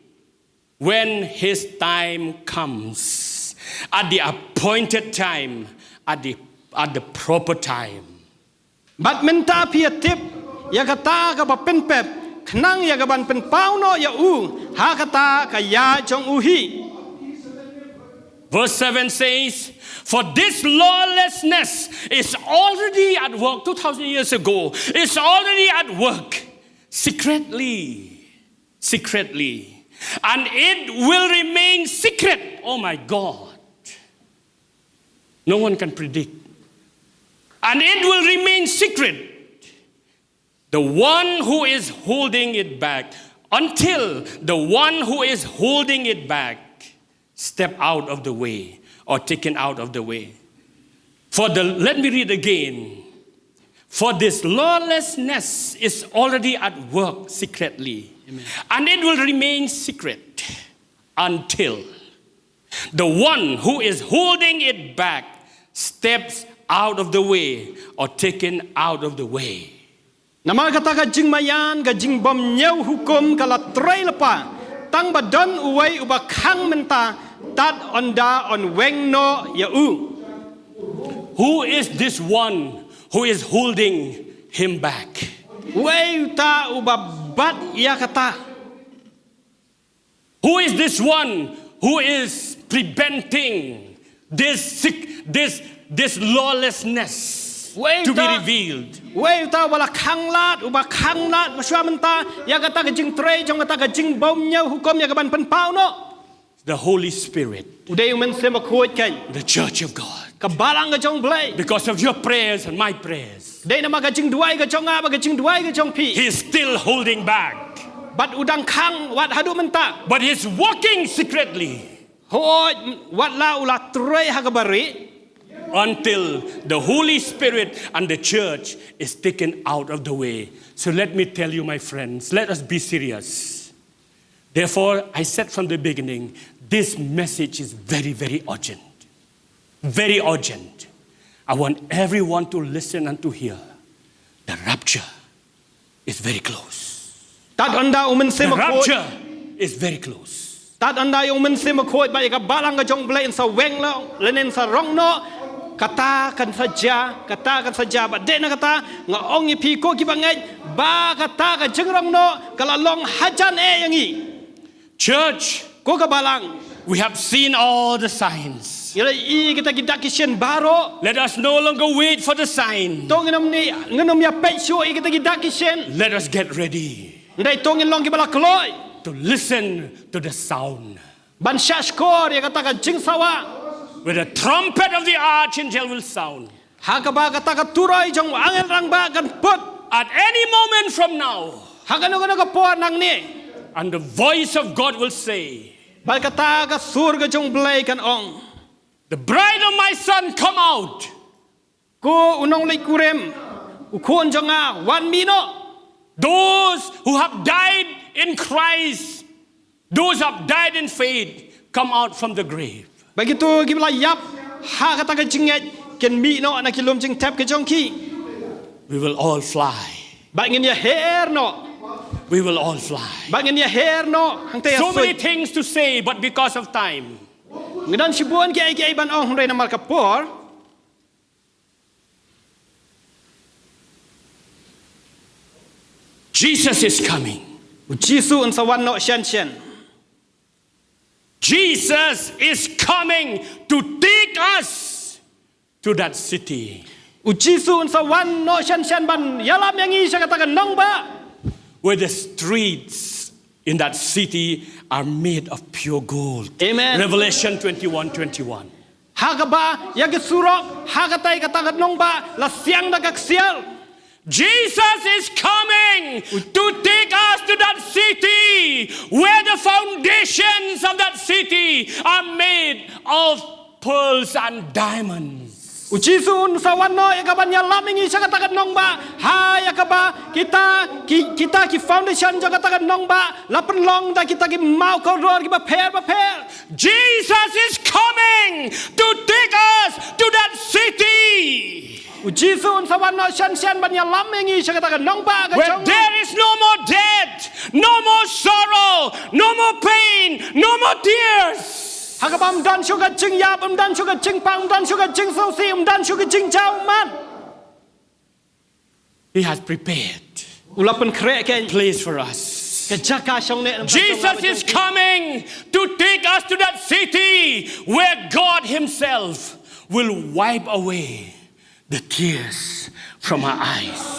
when his time comes, at the appointed time, at the, at the proper time." Bad mynta phi ïa tip ïa kata kaba pynpep, khnang ïa ka ban pynpaw noh ïa u ha kata ka ïa jong u hi. Verse seven says, "For this lawlessness is already at work," two thousand years ago, "is already at work secretly, secretly, and it will remain secret." Oh my God. No one can predict. "And it will remain secret. The one who is holding it back, until the one who is holding it back step out of the way or taken out of the way." For the, let me read again. "For this lawlessness is already at work secretly, Amen. And it will remain secret until the one who is holding it back steps out of the way or taken out of the way." Namar kata ka jingmaïan, ka jingbymñiew hukum ka la trei lypa, tang ba don uwei uba khang mynta, tad ynda yn weng noh ïa u. Who is this one who is holding him back? Uei uta uba bat ïa kata? Who is this one who is preventing this sick, this, this lawlessness Uei to be uta, revealed? Uei uta uba la khanglad, uba khanglad, ba shuwa mynta, ïa kata ka jingtrei, jong kata ka jingbymñiew hukum, ïa ka ban pynpaw noh? The Holy Spirit. U dei U Mynsiem Bakhuid kein. The church of God. Ka balang ka jong U Blei. Because of your prayers and my prayers. Dei namar ka jingduwai ka jong nga bad ka jingduwai ka jong phi. He is still holding back. Bad u dang khang wat haduh mynta. But he is working secretly. Hooid, wat la u la trei ha kaba rieh. Until the Holy Spirit and the church is taken out of the way. So let me tell you, my friends, let us be serious. Therefore, I said from the beginning, this message is very, very urgent. Very urgent. I want everyone to listen and to hear. The rapture is very close. Tad ynda U Mynsiem Bakhuid. The rapture is very close. Tad ynda ïa U Mynsiem Bakhuid bad ïa ka balang ka jong U Blei yn sa weng noh, lane yn sa rong noh, kata kan sa jia, kata kan sa jia, bad dei na kata, nga ong ïa phi ko ki bangeit, ba kata ka jingrong noh, ka la long hajan eh ïa ngi. Church, ko ka balang. We have seen all the signs. Ngi la ïohi kita ki dak ki shin baroh. Let us no longer wait for the sign. To ngin ym ni, ngin ym ïa peit shuh ïa kita ki dak ki shin. Let us get ready. Hynrei to ngin long kiba la kloi. To listen to the sound. Ban shahshkor ïa kata ka jingsawa. Where the trumpet of the archangel will sound. Ha kaba kata ka turoi jong u angel rangbah kan put. At any moment from now. Ha kano kano ka por nangne. And the voice of God will say. Bad kata ka sur ka jong U Blei kan ong. The bride of my son, come out. Ko u nongleit kurim, u khun jong nga, wan mih noh. Those who have died in Christ, those who have died in faith, come out from the grave. Bad kito kiba la ïap ha kata ka jingngeit, kin mih noh na ki lum jingtep ka jong ki. We will all fly. Bad ngin ïaher noh. We will all fly. Bad ngin ïaher noh hangta ïa sui. So many things to say, but because of time. Nga don shibun kiei kiei ban ong, hynrei namar ka por. Jesus is coming. U Jisu un sa wan noh shen shen. Jesus is coming to take us to that city. U Jisu un sa wan noh shen shen ban ïalam ïa ngi sha kata ka nongbah. Where the streets in that city are made of pure gold. Amen. Revelation twenty-one twenty-one. Ha kaba ïa ki surok ha kata, kata ka nongbah la siang da ka ksiar. Jesus is coming to take us to that city where the foundations of that city are made of pearls and diamonds. U Jisu un sa wan noh ïa kaban ïalam ïa ngi sha kata ka nongbah, ha ïa kaba kita ki, kita ki foundation jong kata ka nongbah la pynlong da kita ki maw kordor kiba pher ba pher. Jesus is coming to take us to that city. U Jisu un sa wan noh shen shen ban ïalam ïa ngi sha kata ka nongbah ka jong u. Where there is no more death, no more sorrow, no more pain, no more tears. Ha kaba ym don shuh ka jingïap, ym don shuh ka jingpang, ym don shuh ka jingsngewsih, ym don shuh ka jingjaw ummat. He has prepared. U la pynkhreh kein. Place for us. Ka jaka shong neh. Jesus is coming to take us to that city where God Himself will wipe away the tears from our eyes.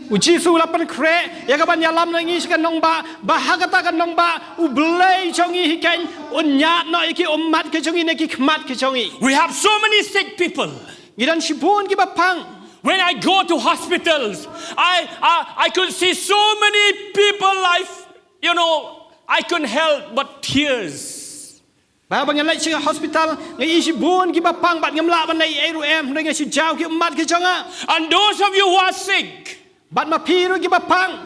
U Jisu u la pynkhreh ïa kaban ïalam ïa ngi sha ka nongbah, ba ha kata ka nongbah U Blei jong ngi hi kein un ñiad noh ïa ki ummat ka jong ngi na ki khmat ka jong ngi. We have so many sick people. Ngi don shibun kiba pang. When I go to hospitals, I, I, I could see so many people, I, you know, I couldn't help but tears. Ba, ba nga leit sha hospital, nga ïohi shibun kiba pang bad ngam lah ban leh ei ruh em, hynrei nga shu jaw ki ummat ki jong nga. And those of you who are sick, bad ma phi ruh kiba pang,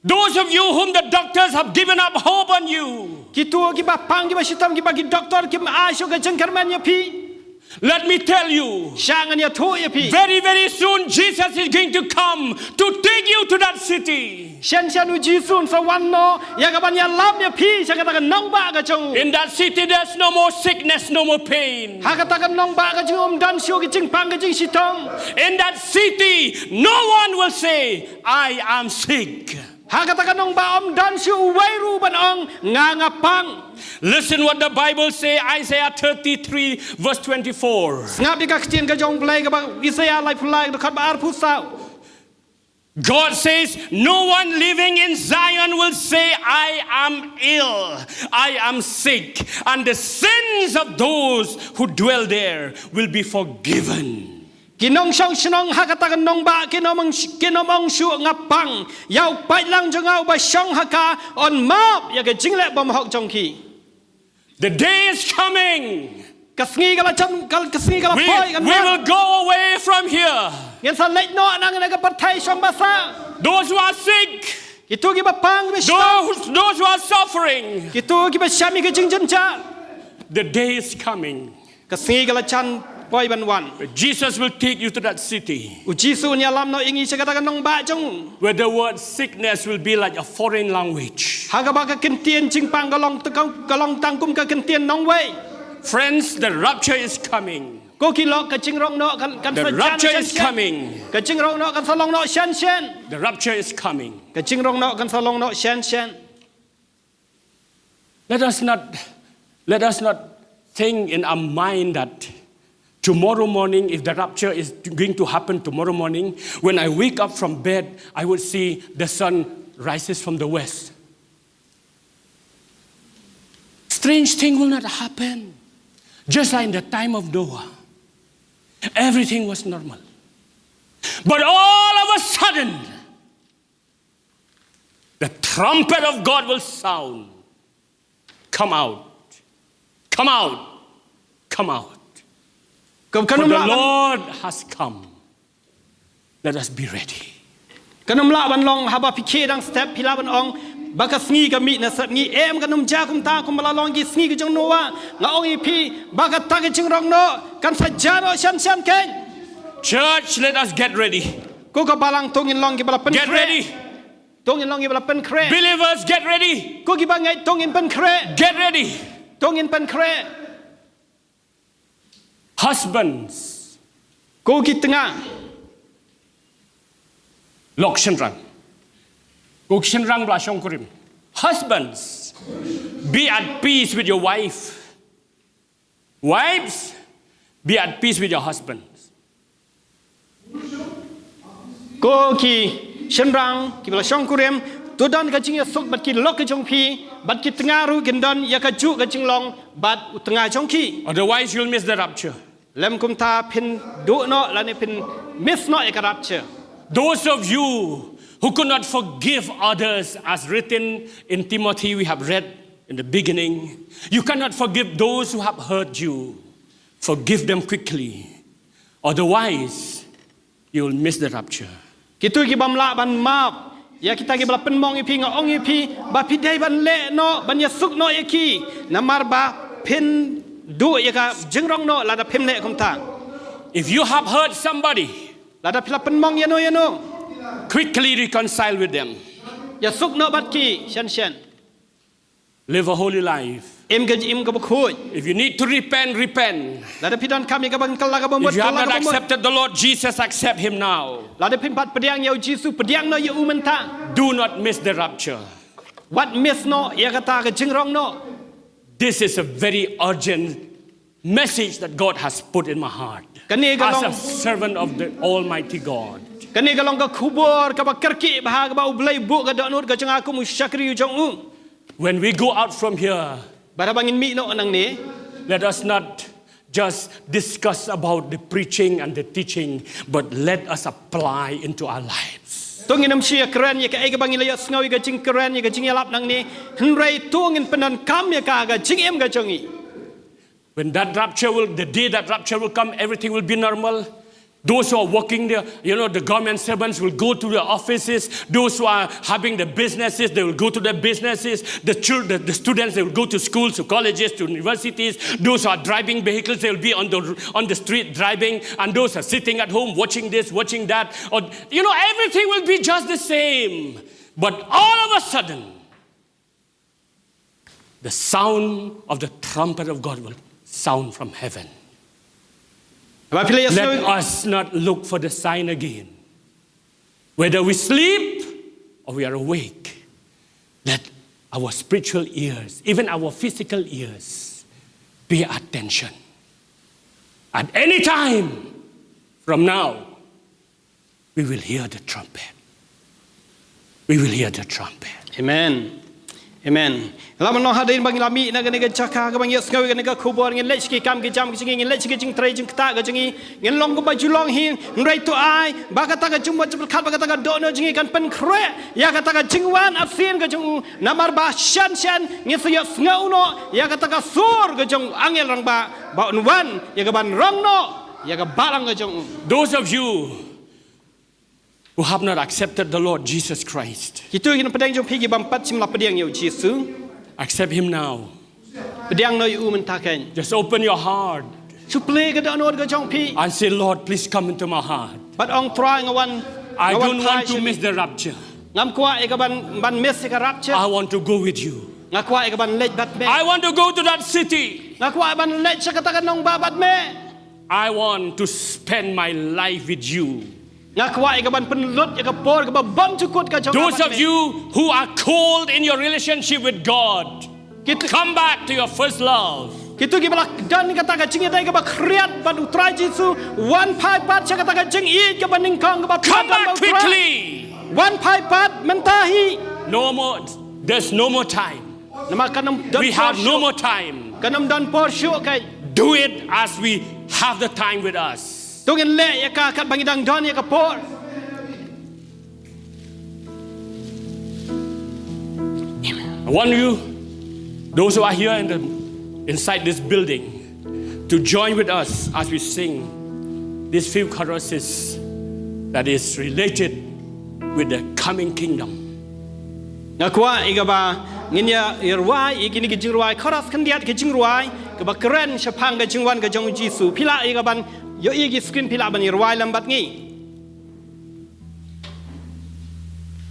those of you whom the doctors have given up hope on you, kito kiba pang, kiba shitom, kiba ki doktor kim ai shuh ka jingkyrmen ïa phi. Let me tell you. Shah ngan ïathuh ïa phi. Very, very soon Jesus is going to come to take you to that city. Shen shen U Jisu un sa wan noh ïa kaban ïalam ïa phi sha kata ka nongbah ka jong u. In that city there's no more sickness, no more pain. Ha kata ka nongbah ka jong u ym don shuh ka jingpang, ka jingshitom. In that city no one will say, "I am sick." Ha kata ka nongbah ym don shuh uwei ruh ban ong, "Nga, nga pang." Listen what the Bible say, Isaiah thirty-three verse twenty-four. Sngap ïa ka ktien ka jong U Blei kaba Isaiah laiphew lai, dkhot ba arphew saw. God says, "No one living in Zion will say, 'I am ill, I am sick,' and the sins of those who dwell there will be forgiven." Ki nongshong shnong ha kata ka nongbah kin ym ong, kin ym ong shuh, "Nga pang." Ïa u paidlang jong nga uba shong ha ka un map ïa ka jingleh bymhok jong ki. The day is coming. Ka sngi ka la jan, ka, ka sngi ka la poi, kan wan. We, we will go away from here. Ngin sa leit noh na kane ka pyrthei shong basa. Those who are sick, kito kiba pang, kiba shitom, those, those who are suffering, kito kiba shem ïa ka jingjynjar. The day is coming. Ka sngi ka la jan poi ban wan. Jesus will take you to that city. U Jisu un ïalam noh ïa ngi sha kata ka nongbah jong u. Where the word sickness will be like a foreign language. Ha kaba ka kyntien jingpang ka long, ka long tang kum ka kyntien nongwei. Friends, the rapture is coming. Ko ki lok, ka jingrong noh kan, kan sa jan shen shen. The rapture is coming. Ka jingrong noh kan sa long noh shen shen. The rapture is coming. Ka jingrong noh kan sa long noh shen shen. Let us not, let us not think in our mind that tomorrow morning, if the rapture is going to happen tomorrow morning, when I wake up from bed, I would see the sun rises from the west. Strange thing will not happen. Just like in the time of Noah, everything was normal. But all of a sudden, the trumpet of God will sound. Come out. Come out. Come out. Ka, ka For the Lord has come. Let us be ready. Kan ym lah ban long haba phi khie dang step phi lah ban ong, Ba ka sngi ka mih na sepngi, em, kan ym jia kumta kum ba la long ki sngi ka jong u Noah. Nga ong ïa phi ba kata ka jingrong noh kan sa jia noh shen shen keiñ. Church, let us get ready. Ko ka balang, to ngin long ki ba la pynkhreh. Get ready. To ngin long ki ba la pynkhreh. Believers, get ready. Ko ki bangeit, to ngin pynkhreh. Get ready. To ngin pynkhreh. Husbands. Ko ki tnga. Lok shynrang. Ko ki shynrang ba la shongkurim. Husbands, be at peace with your wife. Wives, be at peace with your husbands. Ko ki shynrang ki ba la shongkurim, to don ka jingïasuk bad ki lok ka jong phi, bad ki tnga ruh kin don ïa ka juh ka jinglong bad u tnga jong ki. Otherwise, you'll miss the rapture. Lym kumta phin duh noh lane phin miss noh ïa ka rapture. Those of you who could not forgive others, as written in Timothy, we have read in the beginning, you cannot forgive those who have hurt you. Forgive them quickly. Otherwise, you will miss the rapture. Kito ki bym lah ban map ïa kita ki ba la pynmong ïa phi, nga ong ïa phi ba phi dei ban leh noh, ban ïasuk noh ïa ki. Namar ba phin duh ïa ka jingrong noh lada phim leh kumta. If you have hurt somebody, lada phi la pynmong ïano ïano, quickly reconcile with them. Ïasuk noh bad ki shen shen. Live a holy life. Im ka, im ka bakhuid. If you need to repent, repent. Lada phi donkam ïa ka ban kylla ka bamut, if you have not accepted the Lord Jesus, accept him now. Lada phim pat pdiang ïa u Jisu, pdiang noh ïa u mynta. Do not miss the rapture. Wat miss noh ïa kata ka jingrong noh. This is a very urgent message that God has put in my heart. Kane ka long, as a servant of the Almighty God. Kane ka long ka khubor kaba kyrkieh bha kaba U Blei buh ka dohnud ka jong nga kum u shakri u jong u. When we go out from here, bad haba ngin mih noh nangne, let us not just discuss about the preaching and the teaching, but let us apply into our lives. To ngin ym shu ïakren ïa kaei kaba ngi la ïohsngew ïa ka jingkren, ïa ka jingïalap nangne, hynrei to ngin pyndonkam ïa ka ha ka jingim ka jong ngi. When that rapture will, the day that rapture will come, everything will be normal. Those who are working there, you know, the government servants will go to their offices. Those who are having the businesses, they will go to their businesses. The chil-, the, the students, they will go to schools, to colleges, to universities. Those who are driving vehicles, they will be on the, on the street driving. And those are sitting at home watching this, watching that. Or, you know, everything will be just the same. But all of a sudden, the sound of the trumpet of God will sound from heaven. Ba phi la ïa, let us not look for the sign again. Whether we sleep or we are awake, let our spiritual ears, even our physical ears, pay attention. At any time from now, we will hear the trumpet. We will hear the trumpet. Amen. Amen. La mynno hadien ba ngi la mih na kane ka jaka kaba ngi ïohsngew ïa kane ka khubor, ngin leit sha ki kam ki jam ka jong ngi, ngin leit sha ki jingtrei jingktah ka jong ngi, ngin long kumba ju long hi, hynrei to ai ba kata ka jingmut jingpyrkhat, ba kata ka dohnud jong ngi kan pynkhreh ïa kata ka jingwan arsien ka jong u, namar ba shen shen ngin sa ïohsngew noh ïa kata ka sur ka jong u angel rangbah ba un wan ïa kaban rong noh ïa ka balang ka jong u. Those of you who have not accepted the Lord Jesus Christ, kito ki na pdeng jong phi ki bym pat shym la pdiang ïa u Jisu, accept him now. Pdiang noh ïa u mynta keiñ. Just open your heart. Shu plie ka dohnud ka jong phi. And say, Lord, please come into my heart. Bad ong, Trai, nga wan, I don't want to miss the rapture. Ngam kwah ïa ka ban, ban miss ïa ka rapture. I want to go with you. Nga kwah ïa ka ban leit bad me. I want to go to that city. Nga kwah ban leit sha kata ka nongbah bad me. I want to spend my life with you. Nga kwah ïa ka ban pynlut ïa ka por kaba bymjukut ka jong nga bad me. Those of you who are cold in your relationship with God, kito, come back to your first love. Kito ki ba la don kata ka jingïadei kaba khriat bad u Trai Jisu, wan phai pat sha kata ka jingïeit kaba nyngkong kaba pynlut bad u Trai. Come back quickly. Wan phai pat mynta hi. No more, there's no more time. Namar kan ym don por shuh. We have no more time. Kan ym don por shuh keiñ. Do it as we have the time with us. To ngin leh ïa ka katba ngi dang don ïa ka por. I want you, those who are here in the, inside this building, to join with us as we sing these few choruses that is related with the coming kingdom. Nga kwah ïa kaba ngin ïa, ïa rwai ïa kine ki jingrwai, chorus khyndiat ki jingrwai kaba kren shaphang ka jingwan ka jong u Jisu. Phi lah ïa kaban ïoh ïa ki screen, phi lah ban ïa rwai lem bad ngi.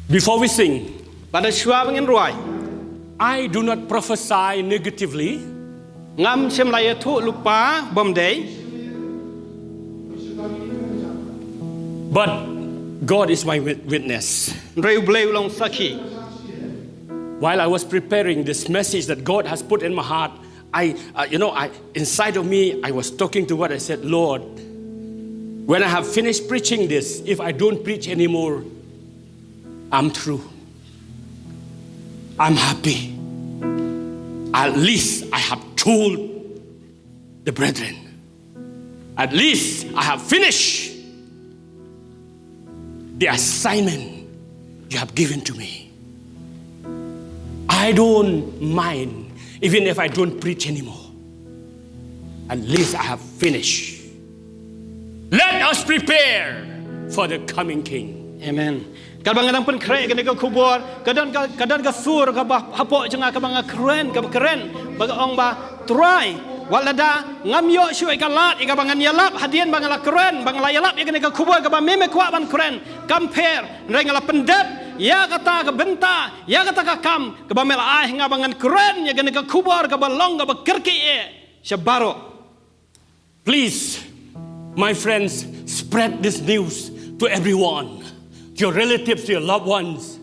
Before we sing, bad shuwa ba ngin rwai, I do not prophesy negatively. Ngam shym la ïathuh lypa bymdei. But God is my wit- witness. Hynrei U Blei u long sakhi. While I was preparing this message that God has put in my heart, I, uh, you know, I, inside of me, I was talking to God. I said, "Lord, when I have finished preaching this, if I don't preach anymore, I'm through. I'm happy. At least I have told the brethren. At least I have finished the assignment you have given to me. I don't mind even if I don't preach anymore. At least I have finished. Let us prepare for the coming King." Amen. Katba nga dang pynkhreh kane ka khubor, ka don ka, ka don ka sur kaba hapoh jong nga kaba nga kren, kaba kren, ba ka ong ba, "Trai, wat lada ngam ïoh shuh ïa ka lad ïa kaba ngan ïalap hadien ba nga la kren, ba nga la ïalap ïa kane ka khubor kaba me me kwah ban kren, kam pher, hynrei nga la pyndep ïa kata ka bynta, ïa kata ka kam kaba me la ai ha nga ba ngan kren ïa kane ka khubor kaba long kaba kyrkieh sha baroh." Please, my friends, spread this news to everyone, to your relatives, to your loved ones.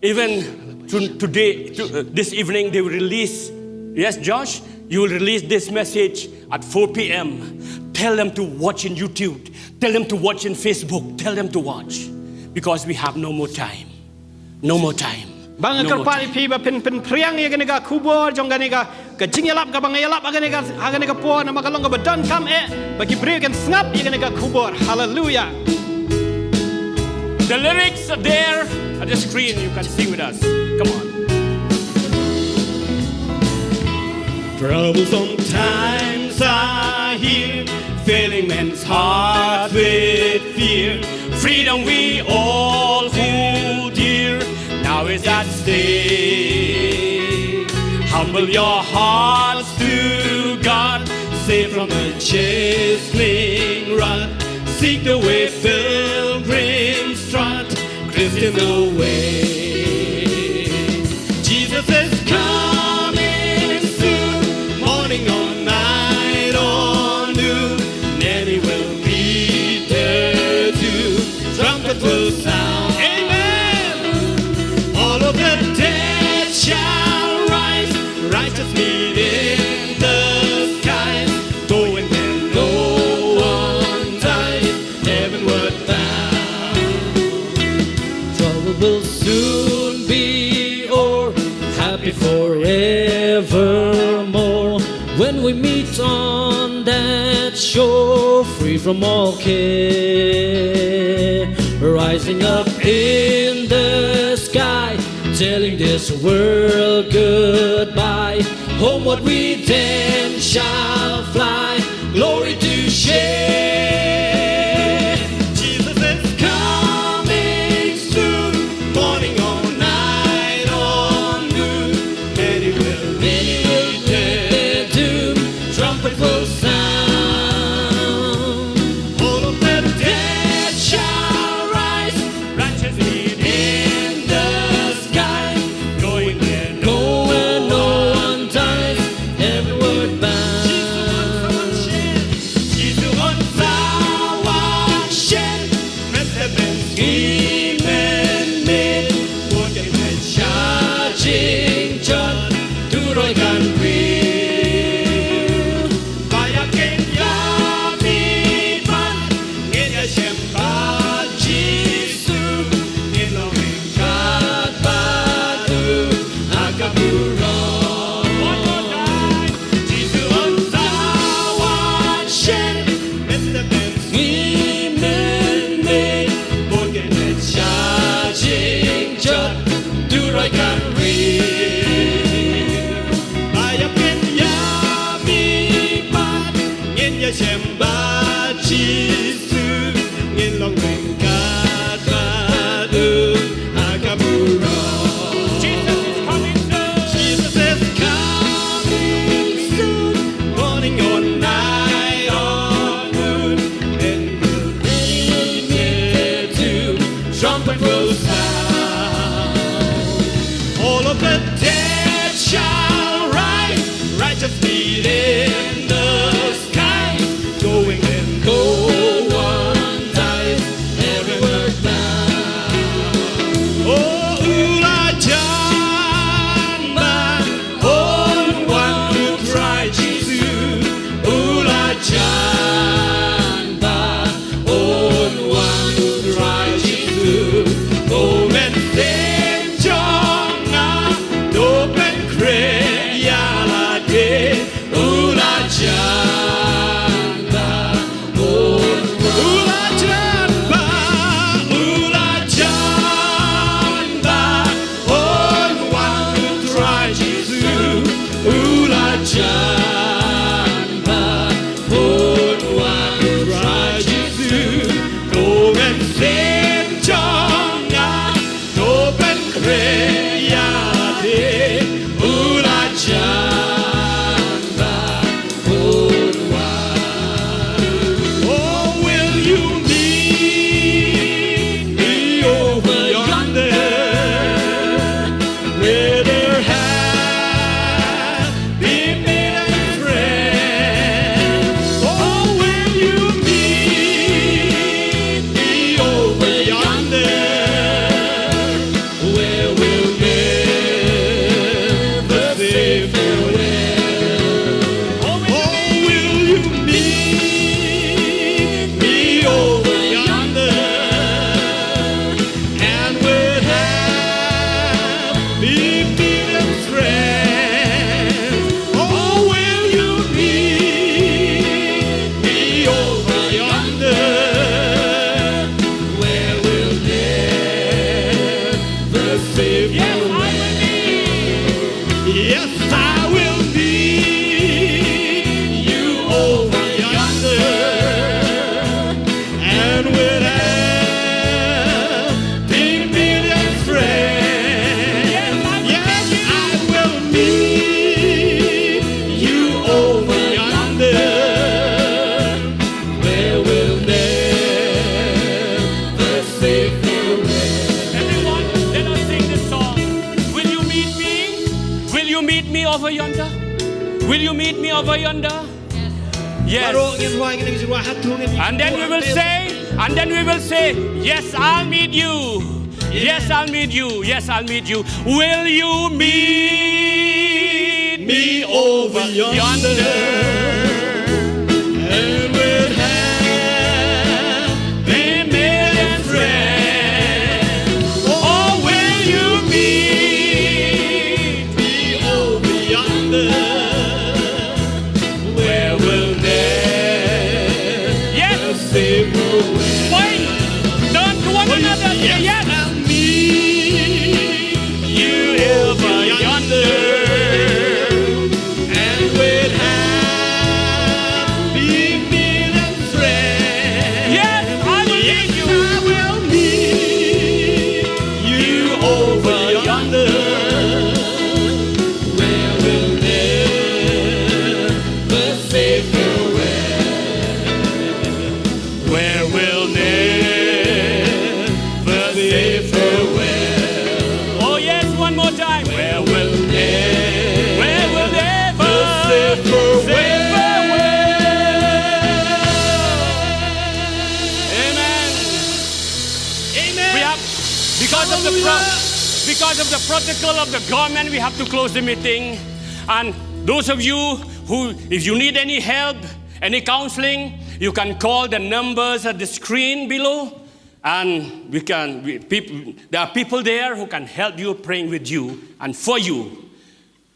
Even to, today, to, uh, this evening, they will release. Yes, Josh, you will release this message at four p.m. Tell them to watch in YouTube. Tell them to watch in Facebook. Tell them to watch, because we have no more time. No more time. Ba nga kyrpad ïa phi ba phin, phin phriang ïa kane ka khubor jong kane ka, ka jingïalap kaba nga ïalap ha kane ka, ha kane ka por, namar ka long kaba donkam eh ba ki briew kin sngap ïa kane ka khubor. Hallelujah. The lyrics are there at the screen. You can sing with us. Come on. Trouble sometimes I hear, filling men's hearts with fear. Freedom we all hold dear now is at stake. Humble your hearts to God, safe from the chastening rod. Seek the way pilgrims trod, Christians awake. Jesus is coming soon, morning or night or noon. Many will meet their doom. Trumpet will sound. Amen. All of the dead shall rise. Righteous meet in the skies. Going where no one dies. Heavenward bound. Trouble will soon be o'er, happy forevermore. When we meet on that shore, free from all care, rising up in the sky, telling this world goodbye. Homeward we then shall fly, glory to share. Jesus is coming soon, morning or night or noon. Many will, many will meet their doom. Trumpet will sound. All of the dead shall rise. Righteous meet in the sky, going where no one dies. Heavenward bound. Jesus wants When will sound. All of the dead shall rise, righteous feet in the sky, going when no one dies, every word now. Oh, u la jan ba un wan u Trai Jisu, u la jan ba un wan u Trai Jisu. Ko mynsiem jong nga, to pynkhreh ïa lade, u la jan ba un wan. U la jan ba, u la jan ba un wan u Trai Jisu, u la jan ba un wan u Trai Jisu. Ko mynsiem jong nga, to pynkhreh ïa lade, u la jan ba un wan. Oh, will you meet me over yonder, where there have been many friends? Oh, will you meet me over yonder, where we'll never say farewell? Oh, will you meet me over yonder, and we'll have be million friends? Oh, will you meet me over yonder, where we'll never say farewell? Yes, I will meet you over yonder, and we'll have be million friends. Yes, I will meet you over yonder, where we'll never say farewell. Everyone, let us sing this song. Will you meet me? Will you meet me over yonder? Will you meet me over yonder? Yes. Baroh ngin rwai kane ka jingrwai, hato ngin. And then we will say, and then we will say, "Yes, I'll meet you. Yes, I'll meet you. Yes, I'll meet you. Will you meet me over yonder? And we'll have a million friends. Oh, will you meet me over yonder, where we'll never say farewell?" Yes. Point. Turn to one another. Say, "Yes, I'll meet you over yonder, and we'll have be million friends." Yes, I will meet you. Yes, I will meet you over yonder, where we'll never say farewell. Where we'll never say farewell. Oh yes, one more time. Where we'll never, where we'll never say farewell. Say farewell. Amen. Amen. We have, because of the pro-, hallelujah, because of the protocol of the government, we have to close the meeting. And those of you who, if you need any help, any counseling, you can call the numbers at the screen below. And we can, we, peop-, there are people there who can help you, praying with you and for you.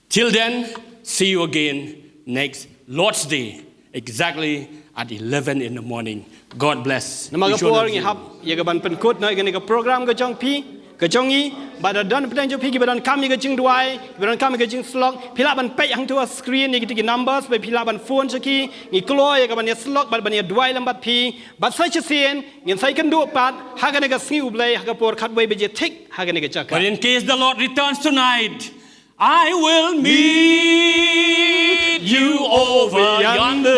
Till then, see you again next Lord's Day, exactly at eleven in the morning. God bless each one of you. Namar ka por ngi hap ïa ka ban pynkut noh ïa kane ka program ka jong phi, ka jong ngi, bad da don pdeng jong phi kiba donkam ïa ka jingduwai, kiba donkam ïa ka jingsyllok, phi lah ban peit hangto ha screen ïa kita ki numbers, bad phi lah ban phone sha ki, ngi kloi ïa ka ban ïasyllok bad ban ïaduwai lem bad phi, bad sa shisien ngin sa ïakynduh pat ha kane ka sngi U Blei ha ka por khatwei baje thik ha kane ka jaka. But in case the Lord returns tonight, I will meet you over yonder,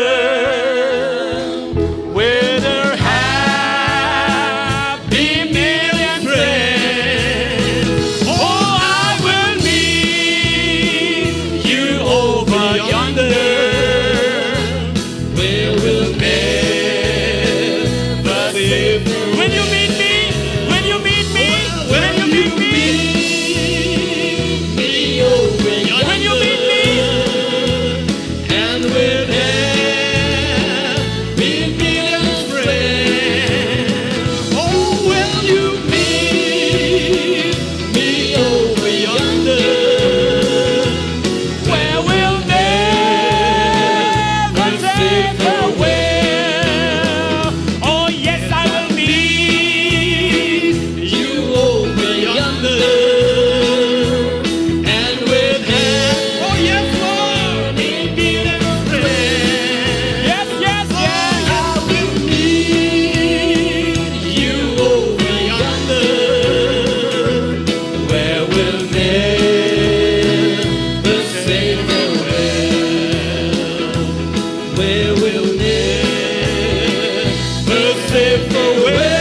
where there have been million friends. Away.